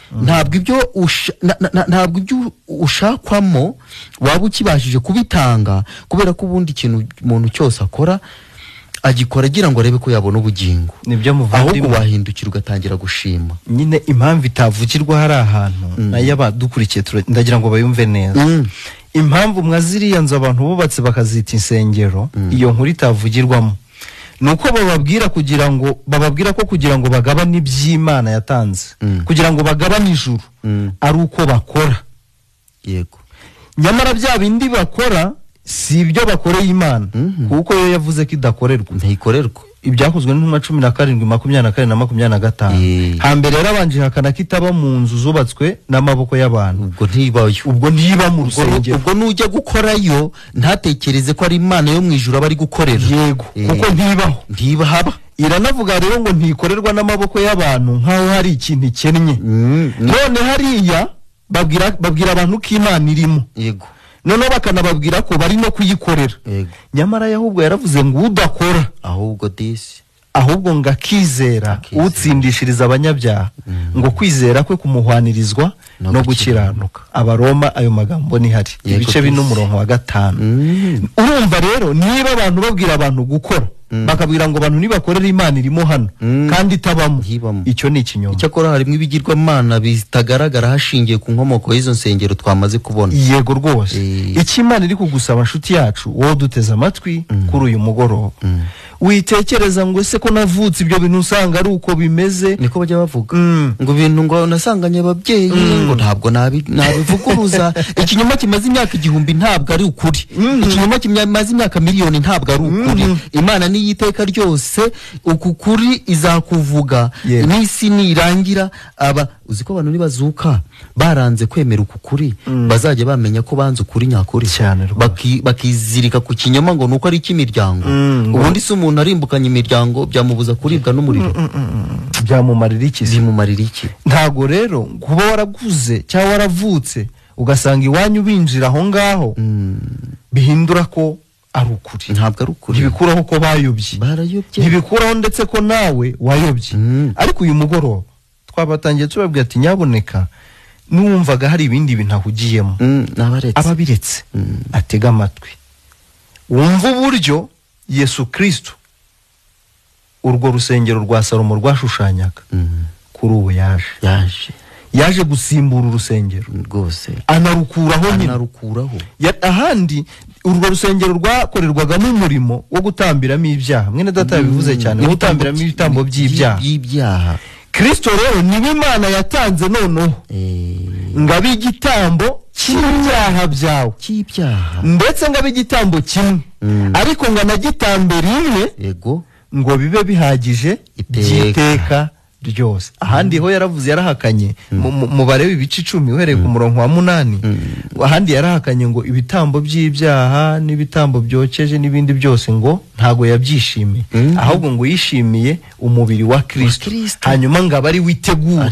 ntabwo ibyo ushakwamo waba ukibashije kubitanga, kubera ko ubundi ikintu umuntu cyose akora agikora agira ngo arebe ko yabona ubugingo. Ahubwo wahindukira ugatangira gushima. Nyine impamvu itavugirwa hari ahantu nayo abadukurikiye ndagira ngo bayumve neza. Impamvu mwa ziriya nzu abantu bubatse bakazita insengero, iyo nkuru itavugirwamo nuko bababwira kugira ngo bababwira ko kugira ngo bagabane iby'Imana yatanze, kugira ngo bagabane ijuru ari uko bakora. Yego. Nyamara bya bindi bakora si ibyo bakoreye Imana, kuko yo yavuze ko idakorerwa, ntikorerwa. Ibyakozwe n'intumwa 17 24 na 25. Hambere yarabanje hakana kitaba mu nzu zubatswe n'amaboko y'abantu, ubwo ntibayo, ubwo ntiba mu rusengero, ubwo nujya gukorayo ntatekereze ko ari Imana yo mu ijuru abari gukorera. Yego, kuko ntibaho, ntibahaba. Iranavuga rero ngo ntikorerwa n'amaboko y'abantu nkaho hari ikintu ikennye. None hariya babwira abantu ko Imana irimo. Yego. Noneho bakanababwira ko bari no kuyikorera. Nyamara ahubwo yaravuze ngo udakora ahubwo disi Ahubwo ngo akizera utsindishiriza abanyabyaha, ngo kwizera kwe kumuhwanirizwa no gukiranuka. Abaroma ayo magambo ni hari ibice bine umurongo wa 5. Urumva rero niba abantu babwira abantu gukora, bakabwira ngo abantu nibakorera Imana irimo hano kandi itabamo, icyo ni ikinyoma. Icyakora harimo ibigirwamana bitagaragara hashingiye ku nkomoko y'izo nsengero twamaze kubona. Yego rwose. Icyo Imana iri kugusaba nshuti yacu, wowe duteze amatwi kuri uyu mugoroba, witekereza ngo ese ko navutse ibyo bintu usanga ari uko bimeze, niko bajya bavuga ngo ibintu ngo nasanganye ababyeyi ngo ntabwo nabivuguruza. Ikinyoma kimaze imyaka 1000 ntabwo ari ukuri. Ikinyoma kimaze imyaka miliyoni ntabwo ari ukuri. Imana ni iteka ryose uku kuri izakuvuga n'isi nirangira. Aba uzi ko abantu nibazuka baranze kwemera uku kuri, bazajya bamenya ko banze ukuri nyakuri, bakizirika ku kinyoma ngo nuko ari icy'imiryango. Ubundi se umuntu arimbukanye imiryango byamubuza kuribwa n'umuriro? Byamumarira iki? Bimumarira iki? Ntago rero kuba waraguze cyangwa waravutse ugasanga iwanyu binjira aho ngaho bihindura ko ari ukuri. Ntabwo ari ukuri. Ntibikuraho ko bayobye, ntibikuraho ndetse ko nawe wayobye. Ariko uyu mugoroba twabatangiye tubabwira ati nyaboneka n'uwumvaga hari ibindi bintu ahugiyemo ababiretse, atega amatwi wumva uburyo Yesu Kristo urwo rusengero rwa Salomo rwashushanyaga kuri ubu yaje gusimbura urusengero rwose, anarukuraho nyine, anarukuraho. Ahandi urwo rusengero rwakorerwagamo umurimo wo gutambiramo ibyaha, mwene data yabivuze cyane, wo gutambiramo ibitambo by'ibyaha. Kristo rero niwe Imana yatanze noneho ngo abe igitambo cy'ibyaha byawe, ndetse ngo abe igitambo kimwe, ariko ngo anagitambe rimwe, yego, ngo bibe bihagije by'iteka ryose. Ahandi ho yaravuze, yarahakanye mubare w'ibice 10 uhereye ku murongo wa 8, ahandi yarahakanye ngo ibitambo by'ibyaha n'ibitambo byokeje n'ibindi byose ngo ntago yabyishimiye, ahubwo ngo yishimiye umubiri wa Kristo, hanyuma ngo abari witegura.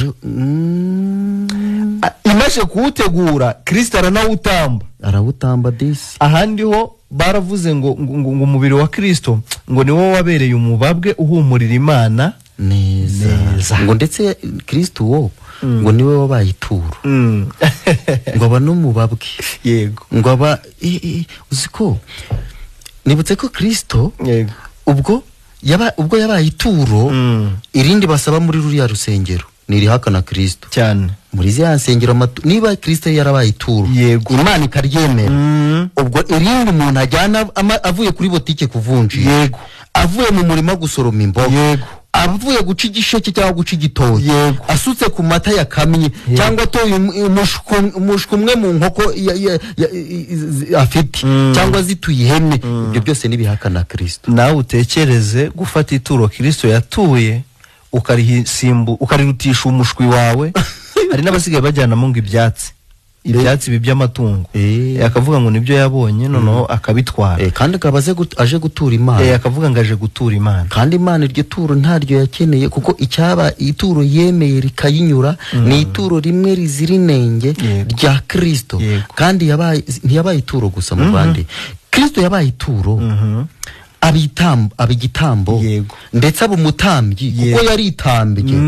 Imaze kuwutegura Kristo aranawutamba, arawutamba disi. Ahandi ho baravuze ngo umubiri wa Kristo ngo niwo wabereye umubabwe uhumurira Imana neza, ngo ndetse Kristo wo ngo niwe wabaye ituro, ngo aba n'umubabwe, yego, ngo aba uzi ko nibutse ko Kristo ubwo yabaye ituro, irindi basaba muri ruriya rusengero nirihakana Kristo cyane muri ziriya nsengero. Niba Kristo yarabaye ituro, yego, Imana ikaryemera, ubwo irindi umuntu ajyana avuye kuri botike kuvunjira, yego, avuye mu murima gusoroma imboga, yego, avuye guca igisheke cyangwa guca igitoki, asutse ku mata yakamye, cyangwa atoye umushwi umwe mu nkoko afite, cyangwa zituye ihene, ibyo byose nibihakana Kristo. Nawe utekereze gufata ituro Kristo yatuye ukarirutisha umushwi wawe. Hari n'abasigaye bajyanamo ngo ibyatsi ibi by'amatungo, akavuga ngo nibyo yabonye, noneho akabitwara, kandi akaba aje gutura Imana, akavuga ngo aje gutura Imana, kandi Imana iryo turo ntaryo yakeneye, kuko icyaba ituro yemeye rikayinyura ni ituro rimwe rizira inenge rya Kristo. Kandi ntiyabaye ituro gusa mu bandi, Kristo yabaye ituro, aba igitambo, ndetse aba umutambyi kuko yaritambye.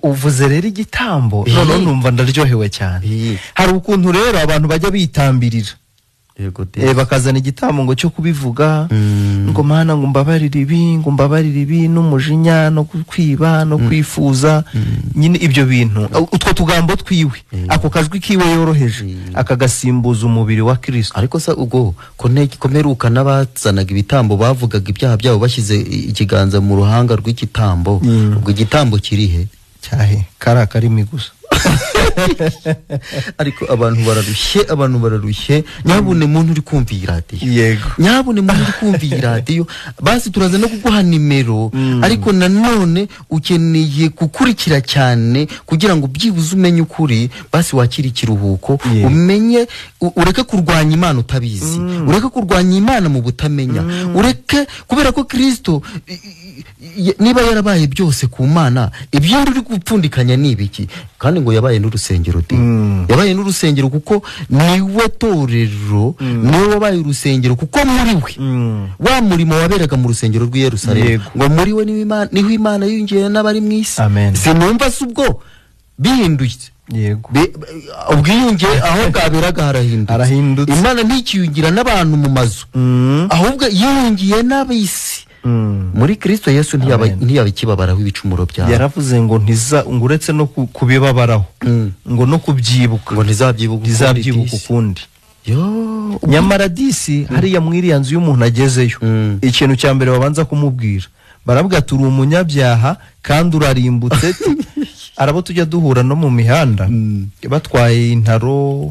Uvuze rero igitambo, noneho numva ndaryohewe cyane. Hari ukuntu rero abantu bajya bitambirira, bakazana igitambo ngo cyo kubivuga, ngo Mana ngo mbabarire ibi, ngo mbabarire ibi, n'umujinya no kwiba no kwifuza, nyine ibyo bintu, utwo tugambo twiwe, ako kajwi kiwe yoroheje akagasimbuza umubiri wa Kristo. Ariko se ubwo komeruka n'abazanaga ibitambo bavugaga ibyaha byabo bashyize ikiganza mu ruhanga rw'igitambo, ubwo igitambo kirihe? Cyahe kari akarimi gusa. Ariko abantu bararushye, nyabune muntu uri kumva iyi radiyo, yego, nyabune muntu uri kumva iyi radiyo, basi turaza no kuguha nimero, ariko nanone ukeneye gukurikira cyane kugira ngo byibuze umenye ukuri, basi wakire ikiruhuko, umenye, ureke kurwanya Imana utabizi, ureke kurwanya Imana mu butamenya, ureke kubera ko Kristo niba yarabaye byose ku Mana, ibyo uri gupfundikanya ni ibiki? Kandi ngo ngo yabaye n'urusengero de. Yabaye n'urusengero kuko niwe torero, niwe wabaye urusengero kuko muri we wa murimo waberaga mu rusengero rw'i Yerusalemu, ngo muri we niho Imana yiyungiye n'abari mu isi. Sinumva se ubwo bihindutse. Yego. Ubwiyunge aho bwaberaga harahindutse. Imana ntikiyungira n'abantu mu mazu, ahubwo yiyungiye n'ab'isi. Muri Kristo Yesu ntiyaba ikibabaraho ibicumuro byawe. Yaravuze ngo ntiza ngo uretse no kubibabaraho, ngo no kubyibuka, ngo ntizabyibuka ukundi. Nyamara disi hariya mu iriya nzu y'umuntu agezeyo, ikintu cya mbere babanza kumubwira, barabwira turi umunyabyaha kandi urarimbutse. Arabo tujya duhura no mu mihanda batwaye intaro,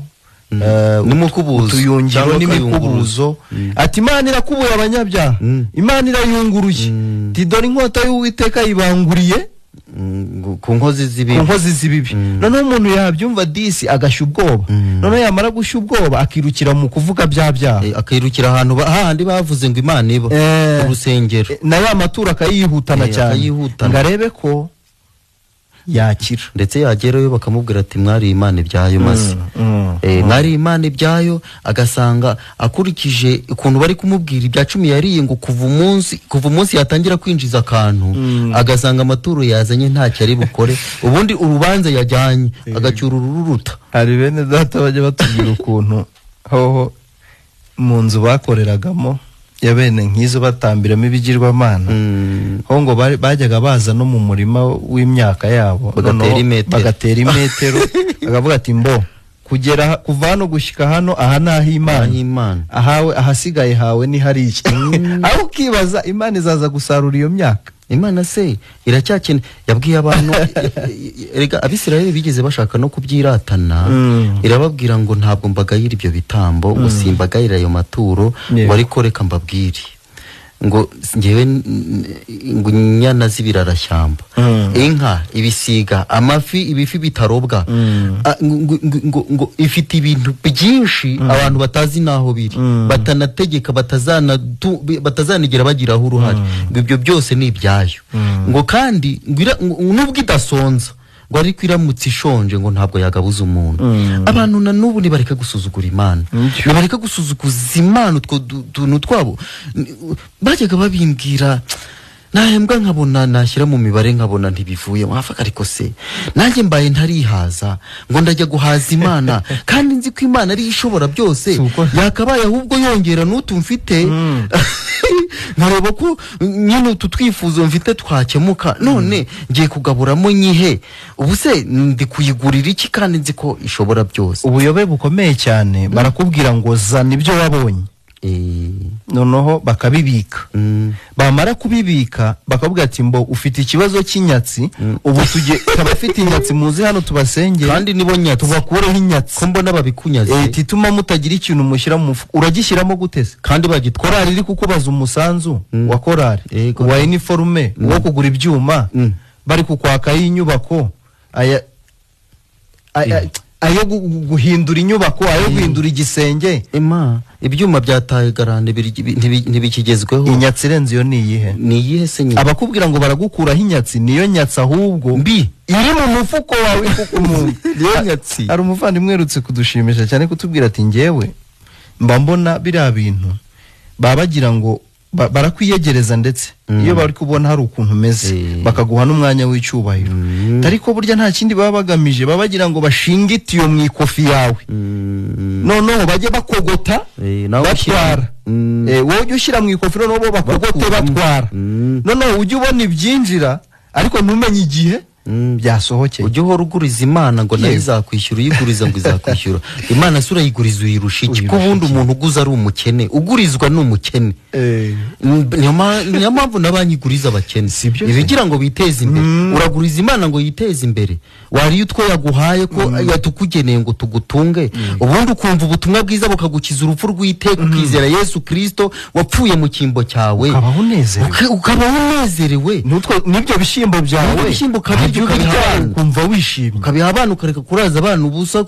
utuyungiro n'imikubuzo, ati Imana irakubuye abanyabyaha, Imana irayunguruye, ti dore inkota y'Uwiteka yibanguriye ku nkozi z'ibibi. Noneho umuntu yabyumva disi agashya ubwoba, noneho yamara gushya ubwoba akirukira mu kuvuga bya byaha, akirukira ahantu hahandi bavuze ngo Imana iba urusengero, na ya maturo akayihutana cyane ngo arebe ko yakira. Ndetse yagerayo bakamubwira ati mwari Imana ibyayo maze mwari Imana ibyayo, agasanga akurikije ukuntu bari kumubwira ibya 10 yariye, ngo kuva umunsi yatangira kwinjiza akantu, agasanga amaturo yazanye ntacyo ari bukore, ubundi urubanza yajyanye agacyura ururuta. Hari bene data bajya batubwira ukuntu hoho mu nzu bakoreragamo ya bene nk'izo batambiramo ibigirwamana, ho ngo bajyaga baza no mu murima w'imyaka yabo bagatera imetero, bakavuga ati mbo kugera kuva hano gushyika hano aha naho Imana, ahawe ahasigaye hawe ni hariya. Aho ukibaza Imana izaza gusarura iyo myaka. Imana se iracyakene yabwiye abantu, erega Abisirayeli bigeze bashaka no kubyiratana, irababwira ngo ntabwo mbagayira ibyo bitambo, ngo simbagayira ayo maturo, ngo ariko reka mbabwire ngo ngewe ngo inyana z'ibirarashyamba, inka, ibisiga, amafi, ibifi bitarobwa, ngo ifite ibintu byinshi abantu batazi naho biri, batanategeka, batazanigera bagiraho uruhare, ngo ibyo byose ni ibyayo. Ngo kandi nubwo idasonza, ngo ariko iramutse ishonje ngo ntabwo yagabuza umuntu. Abantu na n'ubu nibareka gusuzugura Imana, nibareka gusuzuguza Imana utwo tuntu twabo. Bajyaga babimbwira nahembwa nkabona nashyira mu mibare nkabona ntibivuye, mwafaka ariko se nanjye mbaye ntarihaza ngo ndajya guhaza Imana, kandi nzi ko Imana ari ishobora byose, yakabaye ahubwo yongera n'utu mfite, nkareba ko nyine utu twifuzo mfite twakemuka, none ngiye kugaburamo nyihe, ubu se ndi kuyigurira iki kandi nzi ko ishobora byose. Ubuyobe bukomeye cyane, barakubwira ngo zana ibyo wabonye, noneho bakabibika, bamara kubibika bakavuga ati mbo ufite ikibazo cy'inyatsi, ubu tujye abafite inyatsi muze hano tubasengere, kandi nibo nyatsi tubakureho inyatsi, ko mbona babikunyaze, tituma mutagira ikintu mushyira mu mufuka. Uragishyiramo gute se kandi bagitwara? Korali iri kukubaza umusanzu wa korali, wa uniforme, wo kugura ibyuma, bari kukwaka y'inyubako, aya ayo guhindura inyubako, ayo guhindura igisenge. Ema ibyuma byataye garande ntibikigezweho. Inyatsi irenze iyo ni iyihe? Ni iyihe se nyine? Abakubwira ngo baragukuraho inyatsi, niyo nyatsi ahubwo mbi iri mu mufuko wawe kuko umuntu niyo nyatsi. Hari umuvandimwe uherutse kudushimisha cyane kutubwira ati ngewe mba mbona biriya bintu baba bagira ngo barakwiyegereza, ndetse iyo bari kubona hari ukuntu umeze bakaguha n'umwanya w'icyubahiro, ariko burya nta kindi baba bagamije, baba bagira ngo bashinge itiyo mu ikofi yawe, noneho bajye bakogota batwara, wowe ujye ushyira mu ikofi, noneho bo bakogote batwara, noneho ujye ubona ibyinjira ariko ntumenye igihe byasohokeye. Ujye uhora uguriza Imana ngo nayo izakwishyura, uyiguriza ngo izakwishyura. Imana se urayiguriza uyirusha iki? Ko ubundi umuntu uguza ari umukene, ugurizwa ni umukene. Niyo mpamvu na banki iguriza abakene, ibigira ngo biteze imbere. Uraguriza Imana ngo yiteze imbere, wariye utwo yaguhaye ko yatukugeneye ngo tugutunge, ubundi ukumva ubutumwa bwiza bukagukiza urupfu rw'iteka, ukizera Yesu Kristo wapfuye mu cyimbo cyawe, ukabaho unezerewe, unezerewe n'ibyo bishyimbo byawe. Ukabirya ukabiha abana, ukumva wishimye, ukabiha abana, ukareka kuraza abana ubusa,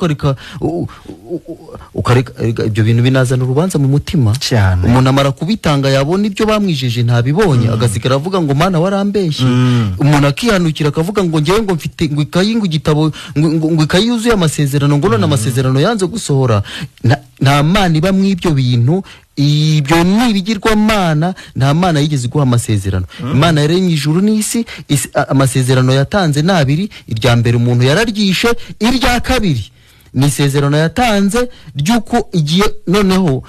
ukareka ibyo bintu binazana urubanza mu mutima cyane. Umuntu amara kubitanga yabona ibyo bamwijeje ntabibonye, agasigara avuga ngo Mana warambeshye. Umuntu akihanukira akavuga ngo ngewe ngo mfite ngo ikayi, ngo igitabo, ngo ikayi yuzuye amasezerano, ngo none amasezerano yanze gusohora. Nta Mana iba mu ibyo bintu, ibyo ni ibigirwamana. Nta Mana yigeze iguha amasezerano. Imana yaremye ijuru n'isi, amasezerano yatanze ni abiri. Irya mbere umuntu yararyishe, irya kabiri ni isezerano yatanze ry'uko igiye noneho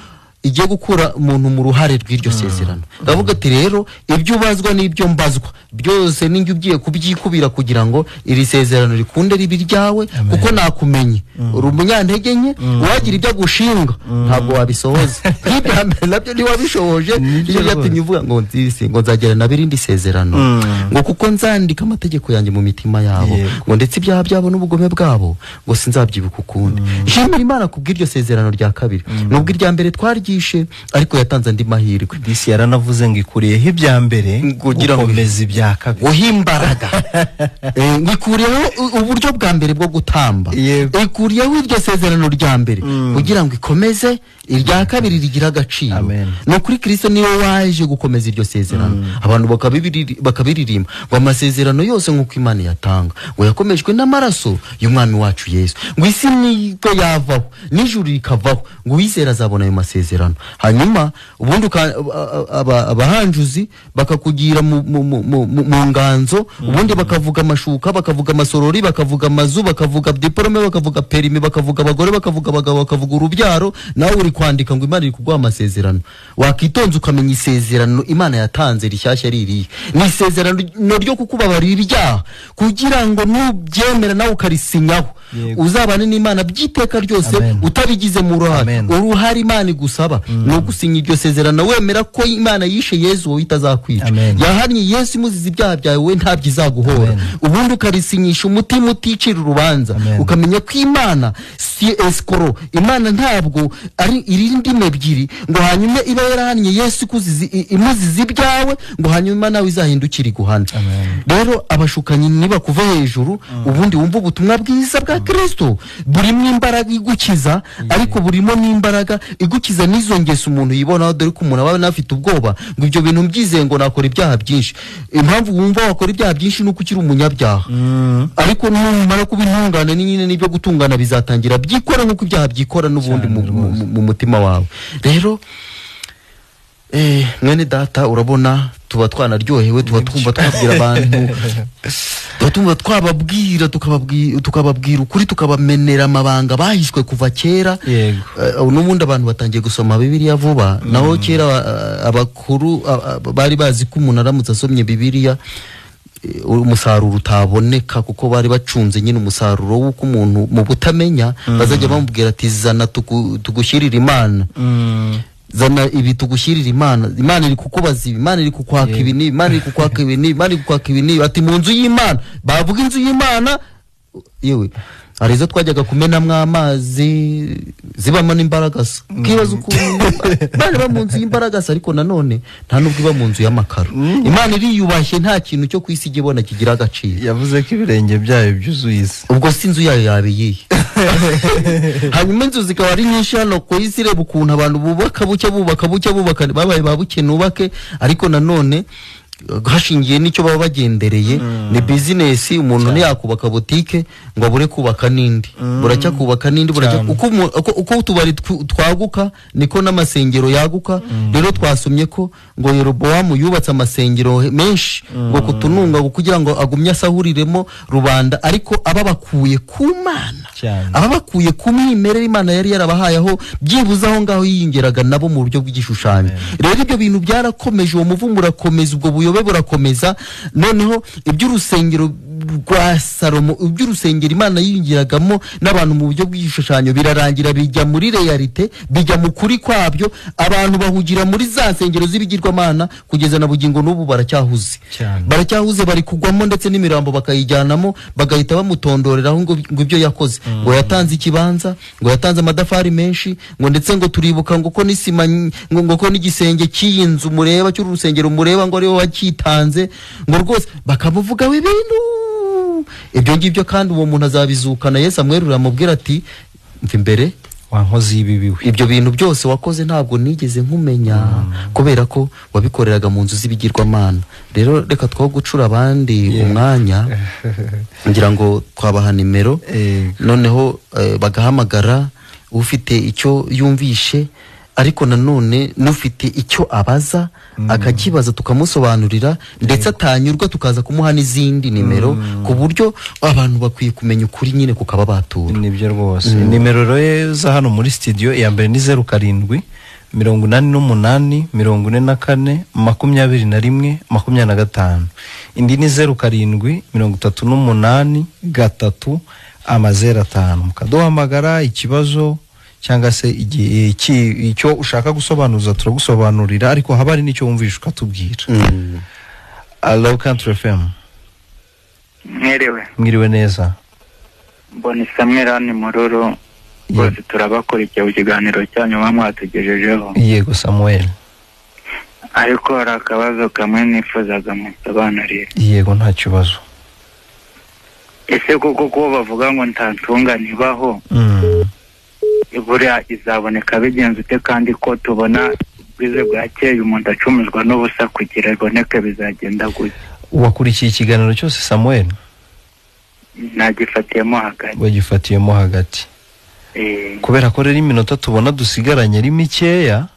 igiye gukura umuntu mu ruhare rw'iryo sezerano. Ndavuga ati rero ibyo ubazwa n'ibyo mbazwa byose ninjye ugiye kubyikubira kugira ngo iri sezerano rikunde ribe iryawe, kuko nakumenye uri umunyantege nke, uwagira ibyo agushinga ntabwo wabisohoza. Nk'ibya mbere nabyo ntiwabishoboje, niyo byatumye uvuga ngo nzisi ngo nzagera na birindi sezerano, ngo kuko nzandika amategeko yanjye mu mitima yabo, ngo ndetse ibyaha byabo n'ubugome bwabo ngo sinzabyibuka ukundi. Shimira Imana kubw'iryo sezerano rya kabiri, nubwo irya mbere twaryishe ariko yatanze andi mahirwe. Disi yaranavuze ngo ikuriyeho ibya mbere kugira ngo gukomeza ibya kabiri, uhe imbaraga. Ngo ikuriyeho uburyo bwa mbere bwo gutamba, ikuriyeho iryo sezerano rya mbere kugira ngo ikomeze irya kabiri rigira agaciro. Ni ukuri Kristo niwe waje gukomeza iryo sezerano. Abantu bakabiririmba ngo amasezerano yose nk'uko Imana yatanga ngo yakomejwe n'amaraso y'umwami wacu Yesu, ngo isi nibwo yavaho n'ijuru rikavaho, ngo uwizera azabona ayo masezerano. Hanyuma ubundi abahanjuzi bakakugira mu nganzo, ubundi bakavuga amashuka, bakavuga amasorori, bakavuga amazu, bakavuga diplome, bakavuga perimi, bakavuga abagore, bakavuga abagabo, bakavuga urubyaro. Nawe uri kwandika ngo Imana iri kuguha amasezerano. Wakitonza ukamenya isezerano Imana yatanze rishyashya ririye, ni isezerano ryo kukubabarira ibyaha kugira ngo nubyemera nawe ukarisinyaho uzabane n'Imana by'iteka ryose utabigize mu ruhare. Uruhare Imana igusaba ni ugusinya iryo sezerano wemera ko Imana yishe Yesu wowe itazakwica, yahannye Yesu imuziza ibyaha byawe we ntabyo izaguhora. Ubundi ukarisinyisha umutima uticira urubanza, ukamenya ko Imana si eskoro, Imana ntabwo ari irindi ebyiri ngo hanyuma iba yarahannye Yesu imuziza ibyawe ngo hanyuma nawe izahindukire iguhane. Rero abashukanyi niba kuva hejuru, ubundi wumva ubutumwa bwiza bwa Kristo burimo imbaraga igukiza, ariko burimo n'imbaraga igukiza n'izo ngeso umuntu yibonaho. Dore ko umuntu aba anafite ubwoba ngo ibyo bintu mbyizeye ngo nakora ibyaha byinshi. Impamvu wumva wakora ibyaha byinshi nuko ukiri umunyabyaha, ariko numara kuba intungane nyine n'ibyo gutungana bizatangira byikora nk'uko ibyaha byikora n'ubundi mu mutima wawe. Rero mwene data, urabona tuba twanaryohewe, tuba twumva twabwira abantu, tuba twumva twababwira, tukababwira ukuri, tukabamenera amabanga bahishwe kuva kera. N'ubundi abantu batangiye gusoma Bibiliya vuba, naho kera abakuru bari bazi ko umuntu aramutse asomye Bibiliya umusaruro utaboneka, kuko bari bacunze nyine umusaruro w'uko umuntu mu butamenya bazajya bamubwira ati zana tugushyirira Imana, zana ibi tugushyirira Imana, Imana iri kukubaza ibi, Imana iri kukwaka ibi n'ibi, Imana iri kukwaka ibi n'ibi, Imana iri kukwaka ibi n'ibi. Ati mu nzu y'Imana, bavuga inzu y'Imana, yewe hari izo twajyaga kumenamwo amazi zibamo n'imbaragasa, ukibaza ukuntu Imana iba mu nzu y'imbaragasa, ariko nanone nta nubwo iba mu nzu y'amakaro. Imana iriyubashye, nta kintu cyo ku isi ijya ibona kigira agaciro. Yavuze ko ibirenge byayo byuzuye isi, ubwo si inzu yayo yaba iyihe? Hanyuma inzu zikaba ari nyinshi hano ku isi. Reba ukuntu abantu bubaka bucya, bubaka bucya, bubaka, babaye ba buke nubake, ariko nanone hashingiye n'icyo baba bagendereye ni business. Umuntu ntiyakubaka butike ngo abure kubaka n'indi, buracya kubaka n'indi, buracya uko utubari twaguka niko n'amasengero yaguka. Rero twasomye ko ngo Yerobowamu yubatse amasengero menshi ngo kutununga kugira ngo agumye asahuriremo rubanda, ariko ababakuye ku Mana, ababakuye ku mwimerere Imana yari yarabahaye, aho byibuze aho ngaho yiyongeraga nabo mu buryo bw'igishushanyo. Rero ibyo bintu byarakomeje, uwo muvumo urakomeza, ubwo buyobe burakomeza. Noneho iby'urusengero rwa Salomo, iby'urusengero Imana yiyongерagamo n'abantu mu buryo bw'igishushanyo birarangira bijya muri realite, bijya mu kuri kwabyo. Abantu bahugira muri za nsengero z'ibigirwamana kugeza na bugingo n'ubu baracyahuze, baracyahuze, bari kugwamo ndetse n'imirambo bakayijyanamo, bagahita bamutondoreraho ngo ibyo yakoze, ngo yatanze ikibanza, ngo yatanze amadafari menshi, ngo ndetse ngo turibuka ngo ko n'isima, ngo ko n'igisenge cy'iyi nzu mureba cy'urusengero mureba ngo ariwe wakitanze, ngo rwose bakamuvugaho ibintu. Ibyo ngibyo kandi uwo muntu azabizukana. Yesu amwerurira amubwira ati mva imbere wa nkozi y'ibibi we, ibyo bintu byose wakoze ntabwo nigeze nkumenya, kubera ko wabikoreraga mu nzu z'ibigirwamana. Rero reka two gucura abandi umwanya, ngira ngo twabaha nimero, noneho bagahamagara ufite icyo yumvishe, ariko nanone n'ufite icyo abaza akakibaza tukamusobanurira, ndetse atanyurwa tukaza kumuha n'izindi nimero, ku buryo abantu bakwiye kumenya ukuri nyine kukaba batura. Nibyo rwose. Nimero rero za hano muri studio, iya mbere ni 07 88 44 21 25. Indi ni 07 38 3 0 5. Mukaduhamagara ikibazo cyangwa se icyo ushaka gusobanuza turagusobanurira, ariko haba hari n'icyo wumvisha ukatubwira. Allo Country FM. Mwiriwe. Mwiriwe neza. Mbona Samuel hano Mururu, rwose turabakurikiye ku kiganiro cyanyu muba mwatugejejeho. Yego Samuel. Ariko hari akabazo kamwe nifuzaga musobanurire. Yego nta kibazo. Ese koko ko bavuga ngo nta ntungane ibaho, buriya izaboneka bigenze ute, kandi ko tubona ubwize bwakeye umuntu acumuzwa n'ubusa, kugira iboneke bizagenda gutya? Wakurikiye ikiganiro cyose Samuel? Nagifatiyemo hagati. Wagifatiyemo hagati. Kubera ko rero iminota tubona dusigaranye ari mikeya,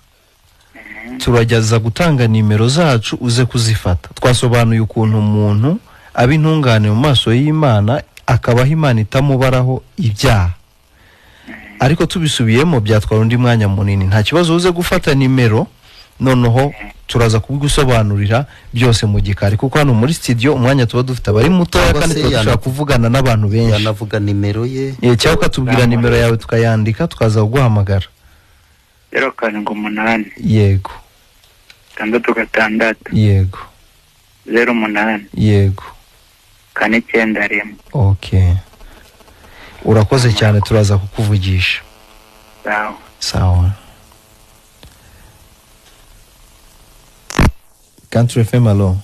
turageza gutanga nimero zacu uze kuzifata. Twasobanuye ukuntu umuntu aba intungane mu maso y'Imana, akabaho Imana itamubaraho ibyaha, ariko tubisubiyemo byatwara undi mwanya munini. Nta kibazo, uze gufata nimero, noneho turaza kubigusobanurira byose mu gikari, kuko hano muri studio umwanya tuba dufite abari mutoya, Cyangwa kandi se tuba dushaka kuvugana n'abantu benshi. Yanavuga nimero ye. Cyangwa ukatubwira nimero yawe tukayandika, tukaza kuguhamagara. 0 7 8 Yego. 6 6 Yego. 0 8 Yego. 4 9 1. Okay, urakoze cyane, turaza kukuvugisha. Sawa. Sawa. Country FM, allo.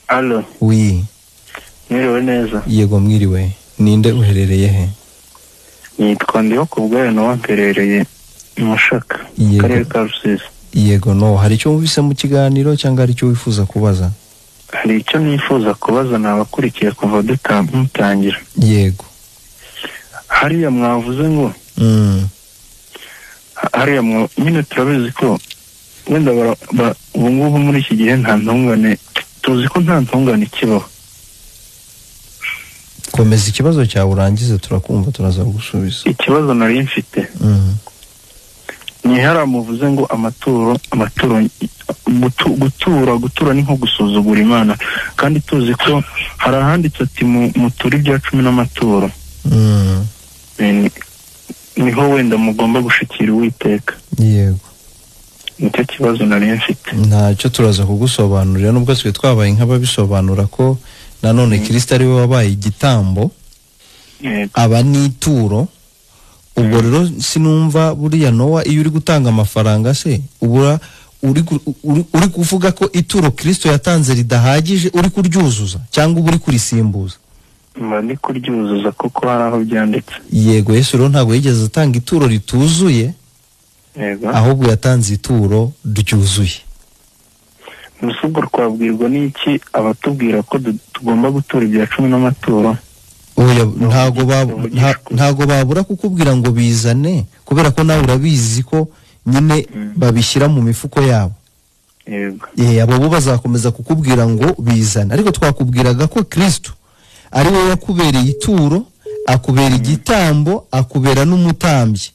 Alo, Oui. mwiriwe neza. Yego mwiriwe. Ninde, uherereye he? Nitwa Ndihokubwayo Nowa, mperereye i Mushaka, mu Yego. karere ka Rusizi. Yego no, hari icyo wumvise mu kiganiro cyangwa hari icyo wifuza kubaza? Hari icyo nifuza kubaza, nabakurikiye kuva mutangira. Yego. Hariya mwavuze ngo hariya nyine turabizi ko wenda ubu ngubu muri iki gihe nta ntungane, tuzi ko nta ntungane ikibaho. Komeza ikibazo cyawe urangize, turakumva, turaza kugusubiza. Ikibazo nari mfite ni hariya muvuze ngo amaturo gutura ni nko gusuzugura Imana, kandi tuzi ko hari ahanditse ati muture ibya 10 n'amaturo. Niho wenda mugomba gushikira Uwiteka. Yego. Nicyo kibazo nari mfite. Ntacyo, turaza kugusobanurira, nubwo twe twabaye nk'ababisobanura ko nanone Kristo ari we wabaye igitambo, Yego. aba n'ituro. Ubwo rero sinumva buriya Nowa, iyo uri gutanga amafaranga se ubura uri kuvuga ko ituro Kristo yatanze ridahagije, uri kuryuzuza cyangwa uba uri kurisimbuza? Mba ndi kuryuzuza kuko hari aho byanditse. Yego, Yesu rero ntabwo yigeze atanga ituro rituzuye, Yego. ahubwo yatanze ituro ryuzuye. Mbese ubwo twabwirwa n'iki abatubwira ko tugomba gutura ibya 10 n'amaturo? Oya, ntago babura kukubwira ngo bizane, kubera ko nawe urabizi ko nyine babishyira mu mifuko yabo. Yego. Abo bo bazakomeza kukubwira ngo bizane, ariko twakubwiraga ko Kristo ari we wakubereye ituro, akubera igitambo, akubera n'umutambyi.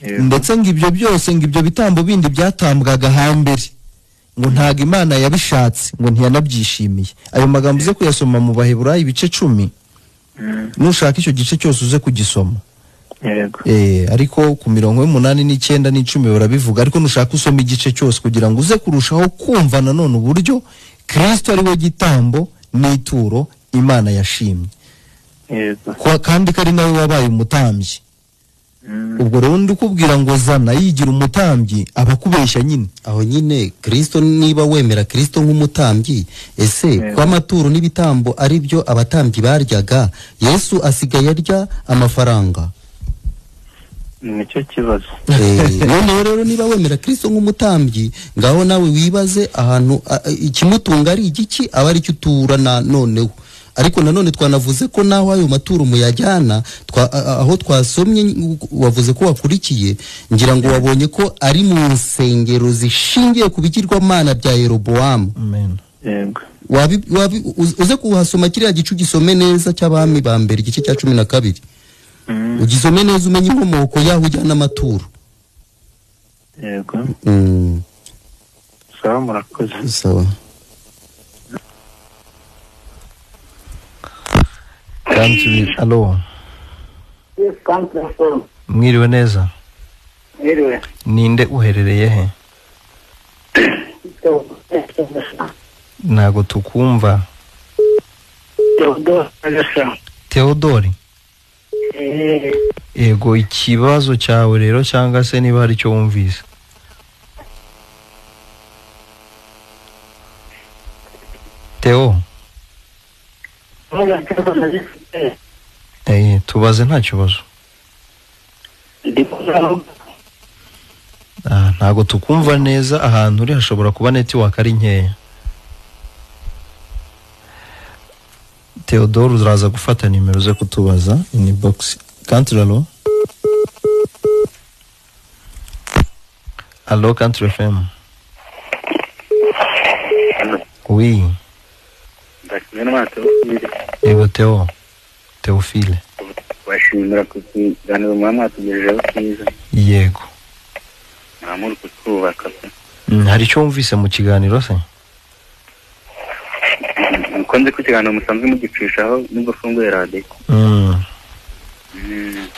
Yego. Ndetse ngo ibyo byose, ngo ibyo bitambo bindi byatambwaga hambere, ngo ntago Imana yabishatse, ngo ntiyanabyishimiye. Ayo magambo uze kuyasoma mu Baheburayo ibice 10. Nushaka icyo gice cyose uze kugisoma. Yego. Ariko ku mirongo 8 n'9 n'10 barabivuga, ariko nushaka usoma igice cyose kugira ngo uze kurushaho kumva nanone uburyo Kristo ari we gitambo n'ituro Imana yashimye. Yego. Kandi ko ari nawe wabaye umutambyi. Ubwo rero ndi kubwira ngo zana yigira umutambyi abakubeshya nyine. Aho nyine Kristo, niba wemera Kristo nk'umutambyi, ese ko amaturo n'ibitambo ari byo abatambyi baryaga, Yesu asigaye arya amafaranga? Nicyo kibazo. Noneho rero niba wemera Kristo nk'umutambyi, ngaho nawe wibaze ahantu ikimutunga ari igiki, aba ari cyo utura noneho. Ariko nanone twanavuze ko naho ayo maturo muyajyana, aho twasomye wavuze ko wakurikiye, ngira ngo wabonye ko ari mu nsengero zishingiye ku bigirwamana bya Yerobowamu. Amen. Yego. Uze kuhasoma kiriya gice, ugisome neza, cy'Abami ba mbere igice cya 12. Ugisome neza umenye inkomoko y'aho ujyana amaturo. Yego. Sawa, murakoze. Sawa. Country, alo. Yes, Country FM. Mwiriwe neza. Mwiriwe. Ninde, uherereye he? Ntago tukumva. Theodore Agasa. Theodore. Yego, ikibazo cyawe rero cyangwa se niba hari icyo wumvise. Theo. Tubaze nta kibazo. Ntago tukumva neza, ahantu uri hashobora kuba network ari nkeya. Theodore uraza gufata nimero ze kutubaza inbox. Country, alo. Allo, Country FM. Oui. Yego Theo. Theophile. Bashimira ku kiganiro mwatugejejeho cyiza. Yego. Namuri kutwubaka pe. Hari icyo wumvise mu kiganiro se? Uko nzi ko ikiganiro musanzwe mugicishaho nubwo funguye radiyo.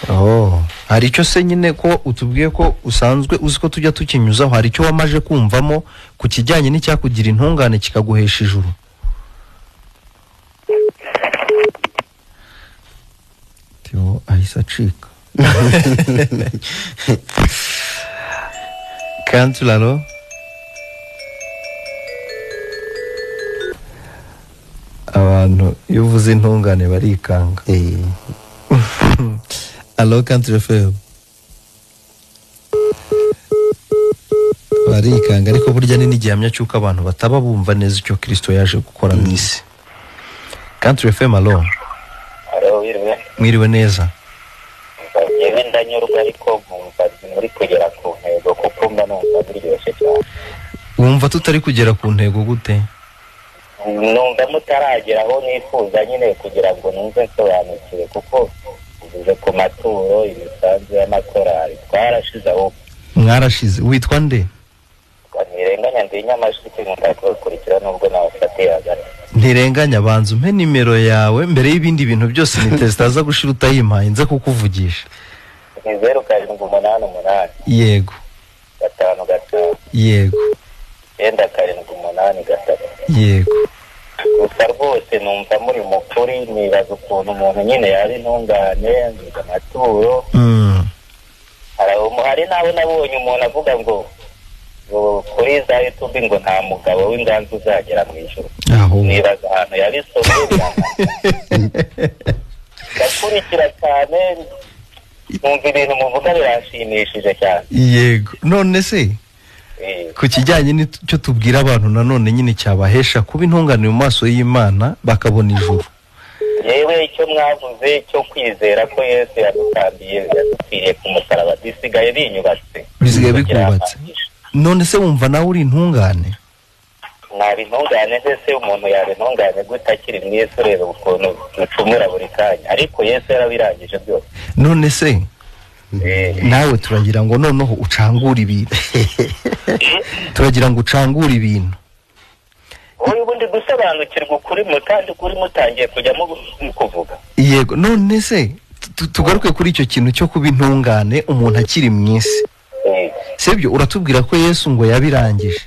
Oh, hari icyo se nyine ko utubwiye ko usanzwe uzi ko tujya tukinyuzaho, hari icyo wamaje kumvamo ku kijyanye n'icyakugira intungane kikaguhesha ijuru? Theo ahise acika. Country, alo. Abantu iyo uvuze intungane barikanga. Allo, Country FM. Barikanga, ariko burya ni n'igihamya cy'uko abantu bataba bumva neza icyo Kristo yaje gukora mu isi. Country FM, allo. Allo, wiriwe. Mwiriwe neza. Yewe ndanyurwa, ariko nkumva muri kugera ku ntego, kuko mba numva biryoshye cyane. Wumva tutari kugera ku ntego gute? Numva mutaragera aho nifuza nyine kugira ngo numve nsobanukiwe, kuko uvuze ku maturo, imisanzu y'amakorali, twarashize aho. Mwarashize. Witwa nde? Ntirenganya, ndi Nyamasheke, nkunda kubakurikira nubwo nabafatiye hagati. Ntirenganya, banza umpe nimero yawe mbere y'ibindi bintu byose, ni testaza gushira utayimpaye nze kukuvugisha. Ni 0 7 8 8. Yego. 5 5. Yego. 9 7 8 3. Yego. Gusa rwose numva muri mukuri, nibaza ukuntu umuntu nyine yari intungane nziza amaturo. Hari nawe nabonye umuntu avuga ngo kuri za YouTube ngo nta mugabo w'inganzo uzagera mu ijuru. Nibaza ahantu yabisomye. Ndakurikira cyane, numva ibintu muvuga biranshimishije cyane. Yego. None se ku kijyanye n'icyo tubwira abantu nanone nyine cyabahesha kuba intungane mu maso y'Imana bakabona ijuru. Yewe icyo mwavuze cyo kwizera ko Yesu yadutambiye, yadupfiriye ku musaraba, bisigaye binyubatse. Bisigaye bikubatse. None se wumva nawe uri intungane? Naba intungane ndetse umuntu yaba intungane gute akiri mu Yesu? Reba ukuntu ducumura buri kanya, ariko Yesu yarabirangije byose. None se nawe turagira ngo noneho ucangure ibintu. Turagira ngo ucangure ibintu. Oya, ubundi gusobanukirwa ukuri kandi ukuri mutangiye kujya mu kuvuga. Yego. None se tugaruke kuri icyo kintu cyo kuba intungane umuntu akiri mu isi. Sibyo, uratubwira ko Yesu ngo yabirangije.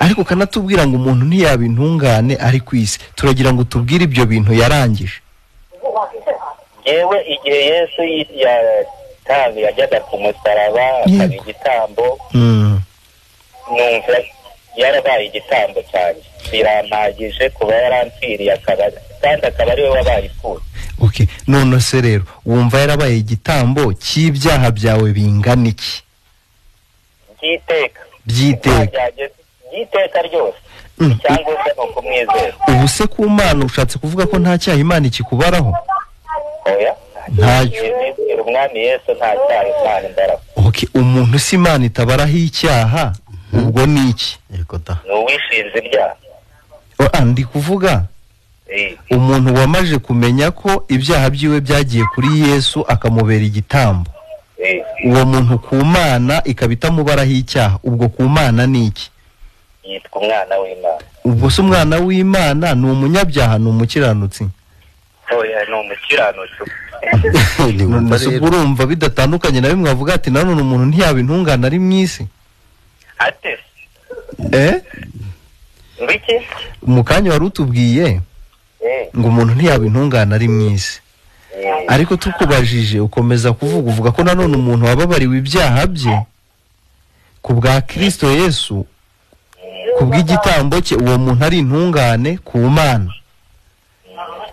Ariko kanatubwira ngo umuntu ntiyaba intungane ari ku isi. Turagira ngo tubwire ibyo bintu yarangije. Yewe igihe Yesu Yatanga, yajyaga ku musaraba akaba igitambo. Numva yarabaye igitambo cyanjye, birampagije kuba yarampfiriye, akaba kandi akaba ariwe wabaye ituro. Okay, none se rero wumva yarabaye igitambo cy'ibyaha byawe bingana iki? By'iteka. By'iteka. By'iteka ryose. Icyangombwa ni ukumwizera. Ubu se ku Mana ushatse kuvuga ko nta cyaha Imana ikikubaraho? Oya, ntacyo. Umwami Yesu nta cyaha Imana imbaraho. Okay, umuntu si Imana itabaraho icyaha, ubwo ni iki? Ni uwishinze ibyaha. Ndi kuvuga umuntu wamaje kumenya ko ibyaha byiwe byagiye kuri Yesu akamubera igitambo, uwo muntu ku Mana ikaba itamubaraho icyaha, ubwo ku Mana ni iki? Yitwa umwana w'Imana. Ubwo se umwana w'Imana ni umunyabyaha, ni umukiranutsi? Oya, ni umukiranutsi. None urumva bidatandukanye na bimwe avuga ati nanone umuntu ntiyaba intungane ari mu isi? Ate? Ngiki? Mu kanya wari utubwiye ngo umuntu ntiyaba intungane ari mu isi, ariko tukubajije ukomeza kuvuga, uvuga ko nanone umuntu wababariwe ibyaha bye ku bwa Kristo Yesu, ku bw'igitambo cye, uwo muntu ari intungane ku Mana.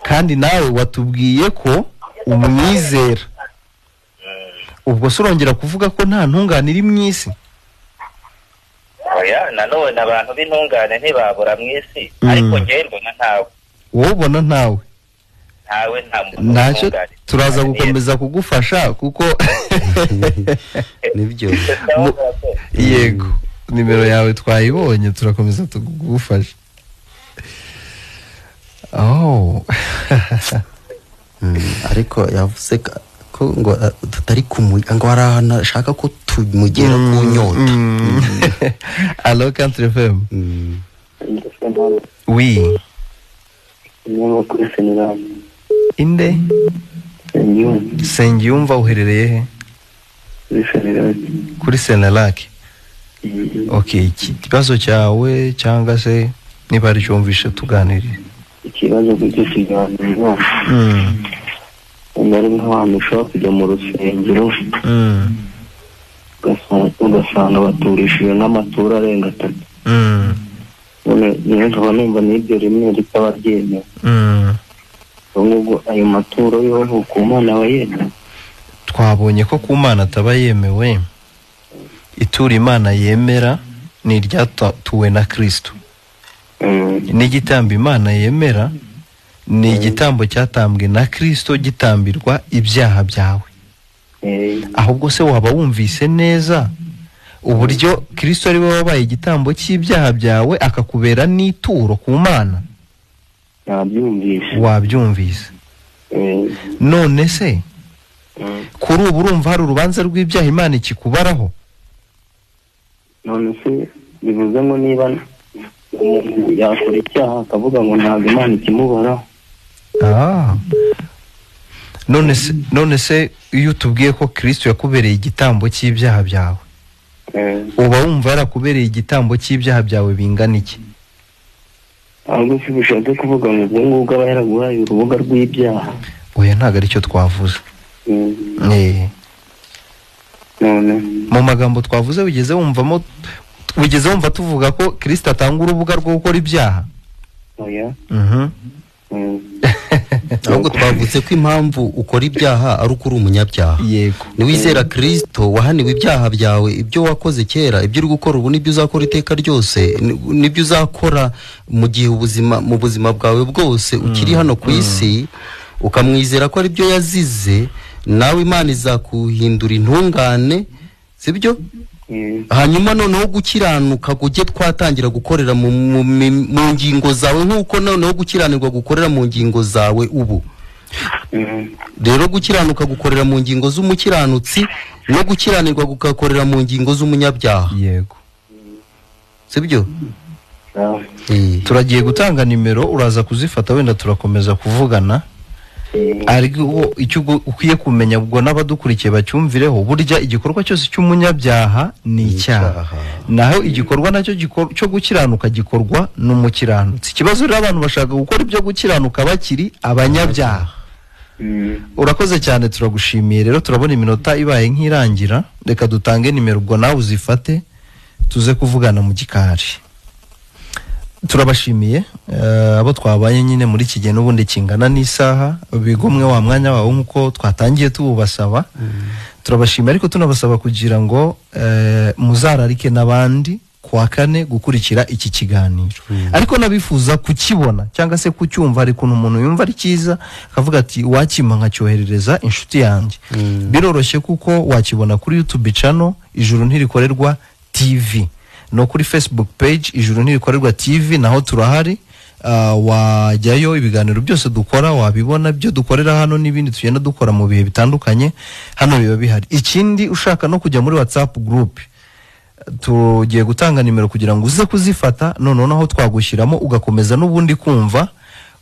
Kandi nawe watubwiye ko umwizera. Ubwo se urongera kuvuga ko nta ntungane iri mu isi? Oya, nanone abantu b'intungane ntibabura mu isi, ariko njye mbona ntawe. Wowe ubona ntawe? Ntawe, nta muntu. Ntacyo, turaza gukomeza kugufasha kuko nibyo. Yego, nimero yawe twayibonye, turakomeza tugufasha. Oh. Ariko yavuze ko ngo tutari ngo hari ahantu ashaka ko tumugera ku nyota. Allo Country FM. Oui. Inde? Sengiyumva, uherereye he? Kuri Senelak. Okay, ikibazo cyawe cyangwa se niba ari cyumvishe tuganirire. Ikibazo cyo kiganiro. Ngari nk'ahantu ushobora kujya mu rusengero ugasanga baturishije nk'amaturo arenga 3. None nkaba numva n'ibyo rimwe ritaba ryemewe. Ubwo ayo maturo yo ku Mana aba yemewe? Twabonye ko ku Mana ataba yemewe. Ituro Imana yemera ni iryatuwe na Kristo. N'igitambo Imana yemera ni igitambo cyatambwe na Kristo gitambirwa ibyaha byawe. Ahubwo se waba wumvise neza uburyo Kristo ari we wabaye igitambo cy'ibyaha byawe akakubera n'ituro ku Mana? Nabyumvise. Wabyumvise. None se kuri ubu urumva hari urubanza rw'ibyaha Imana ikikubaraho? None se bivuze ngo niba umuntu yakora icyaha akavuga ngo ntabwo Imana ikimubaraho? None se iyo utubwiye ko Kristo yakubereye igitambo cy'ibyaha byawe, uba wumva yarakubereye igitambo cy'ibyaha byawe bingana iki? Ahubwo si bishatse kuvuga ngo ubwo ngubwo aba yaraguhaye urubuga rw'ibyaha? Oya, ntabwo aricyo twavuze. None mu magambo twavuze wigeze wumva tuvuga ko Kristo atanga urubuga rwo gukora ibyaha? Oya. Ahubwo twavutse ko impamvu ukora ibyaha ari uko uri umunyabyaha. Yego. Niwizera Kristo wahaniwe ibyaha byawe, ibyo wakoze kera, ibyo uri gukora ubu n'ibyo uzakora iteka ryose, n'ibyo uzakora mu gihe ubuzima mu buzima bwawe bwose ukiri hano ku isi, ukamwizera ko ari byo yazize, nawe Imana izakuhindura intungane, sibyo? Hanyuma noneho gukiranuka kujye twatangira gukorera mu ngingo zawe, nkuko noneho gukiranirwa gukorera mu ngingo zawe ubu. Rero gukiranuka gukorera mu ngingo z'umukiranutsi no gukiranirwa gukakorera mu ngingo z'umunyabyaha. Yego. Sibyo? Turagiye gutanga nimero, uraza kuzifata, wenda turakomeza kuvugana. Ariko icyo ukwiye kumenya ubwo n'abadukurikiye bacyumvireho, burya igikorwa cyose cy'umunyabyaha ni icyaha, naho igikorwa nacyo cyo gukiranuka gikorwa n'umukiranutsi. Ikibazo rero abantu bashaka gukora ibyo gukiranuka bakiri abanyabyaha. Urakoze cyane, turagushimiye. Rero turabona iminota ibaye nk'irangira, reka dutange nimero ubwo nawe uzifate tuze kuvugana mu gikari. Turabashimiye abo twabanye nyine muri iki gihe n'ubundi kingana n'isaha, bigomwe wa mwanya wawe nk'uko twatangiye tubasaba. Turabashimiye ariko tunabasaba kugira ngo muzararike n'abandi kuwa kane gukurikira iki kiganiro. Ariko nabifuza kukibona cyangwa se kucyumva, hari ukuntu umuntu yumva ari cyiza akavuga ati wakima nkacyoherereza inshuti yanjye. Biroroshye kuko wakibona kuri YouTube channel Ijuru Ntirikorerwa TV, no kuri Facebook page Ijuru Ntirikorerwa TV, naho turahari. Wajyayo ibiganiro byose dukora wabibona, byo dukorera hano n'ibindi tugenda dukora mu bihe bitandukanye hano biba bihari. Ikindi ushaka no kujya muri WhatsApp group, tugiye gutanga nimero kugira ngo uze kuzifata, noneho naho twagushyiramo ugakomeza n'ubundi kumva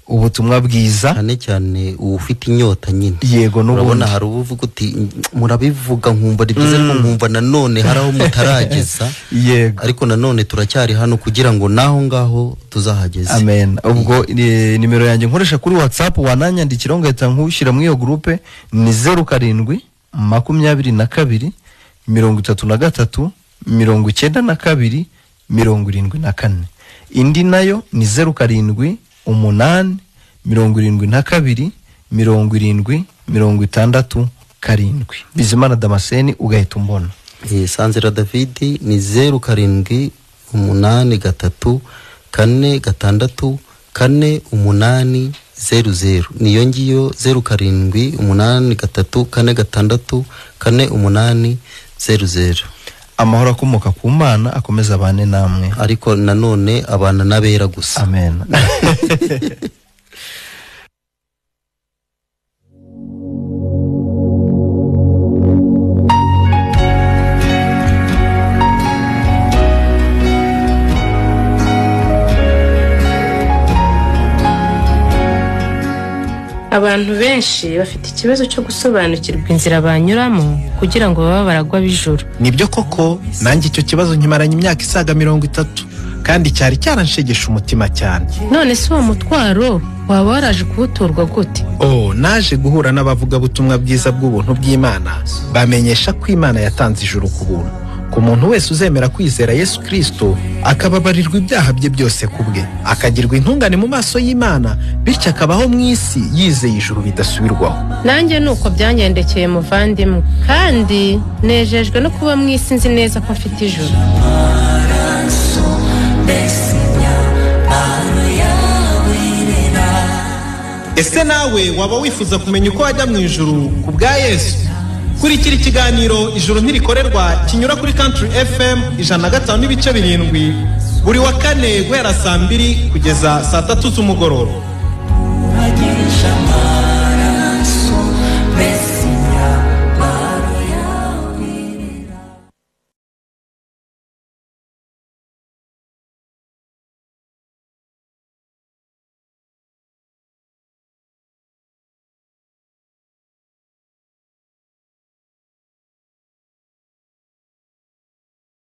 ubutumwa bwiza, cyane cyane ufite inyota nyine. Yego, n'ubundi urabona hari uvuga uti murabivuga nkumva ari byiza, ariko nkumva nanone hari aho mutarageza. Yego, ariko nanone turacyari hano kugira ngo naho ngaho tuzahageze. Amen. Ubwo nimero yanjye nkoresha kuri WhatsApp wananyandikira ngahita nkushyira muri iyo groupe ni 07 22 33 92 74. Indi nayo ni 07 8 72 70 67. Bizimana Damascene ugahita umbona. Sanzira David ni 07 8 3 4 6 4 8 0 0. Niyo ngiyo 07 8 3 4 6 4 8 0 0. Amahoro akomoka ku Mana akomeza abane namwe, ariko nanone abana nabera gusa. Amen. Abantu benshi bafite ikibazo cyo gusobanukirwa inzira banyuramo kugira ngo babe baragwa bijuru. Nibyo koko, nanjye icyo kibazo nkimaranye imyaka isaga 30 kandi cyari cyaranshegesha umutima cyane. None se uwo mutwaro waba waraje kuwuturwa gute? Naje guhura n'abavuga butumwa bwiza bw'ubuntu bw'Imana, bamenyesha ko Imana yatanze ijuru ku buntu ku muntu wese uzemera kwizera Yesu Kristo, akababarirwa ibyaha bye byose kubwe, akagirwa intungane mu maso y'Imana, bityo akabaho mu isi yizeye ijuru bidasubirwaho. Nanjye nuko byangendekeye muvandimwe, kandi nejejwe no kuba mu isi nzi neza ko mfite ijuru. Ese nawe waba wifuza kumenya uko wajya mu ijuru ku bwa Yesu? Kurikira ikiganiro Ijuru Ntirikorerwa kinyura kuri Country FM 105.7 buri wa kane guhera saa 2 kugeza saa 3 z'umugoroba.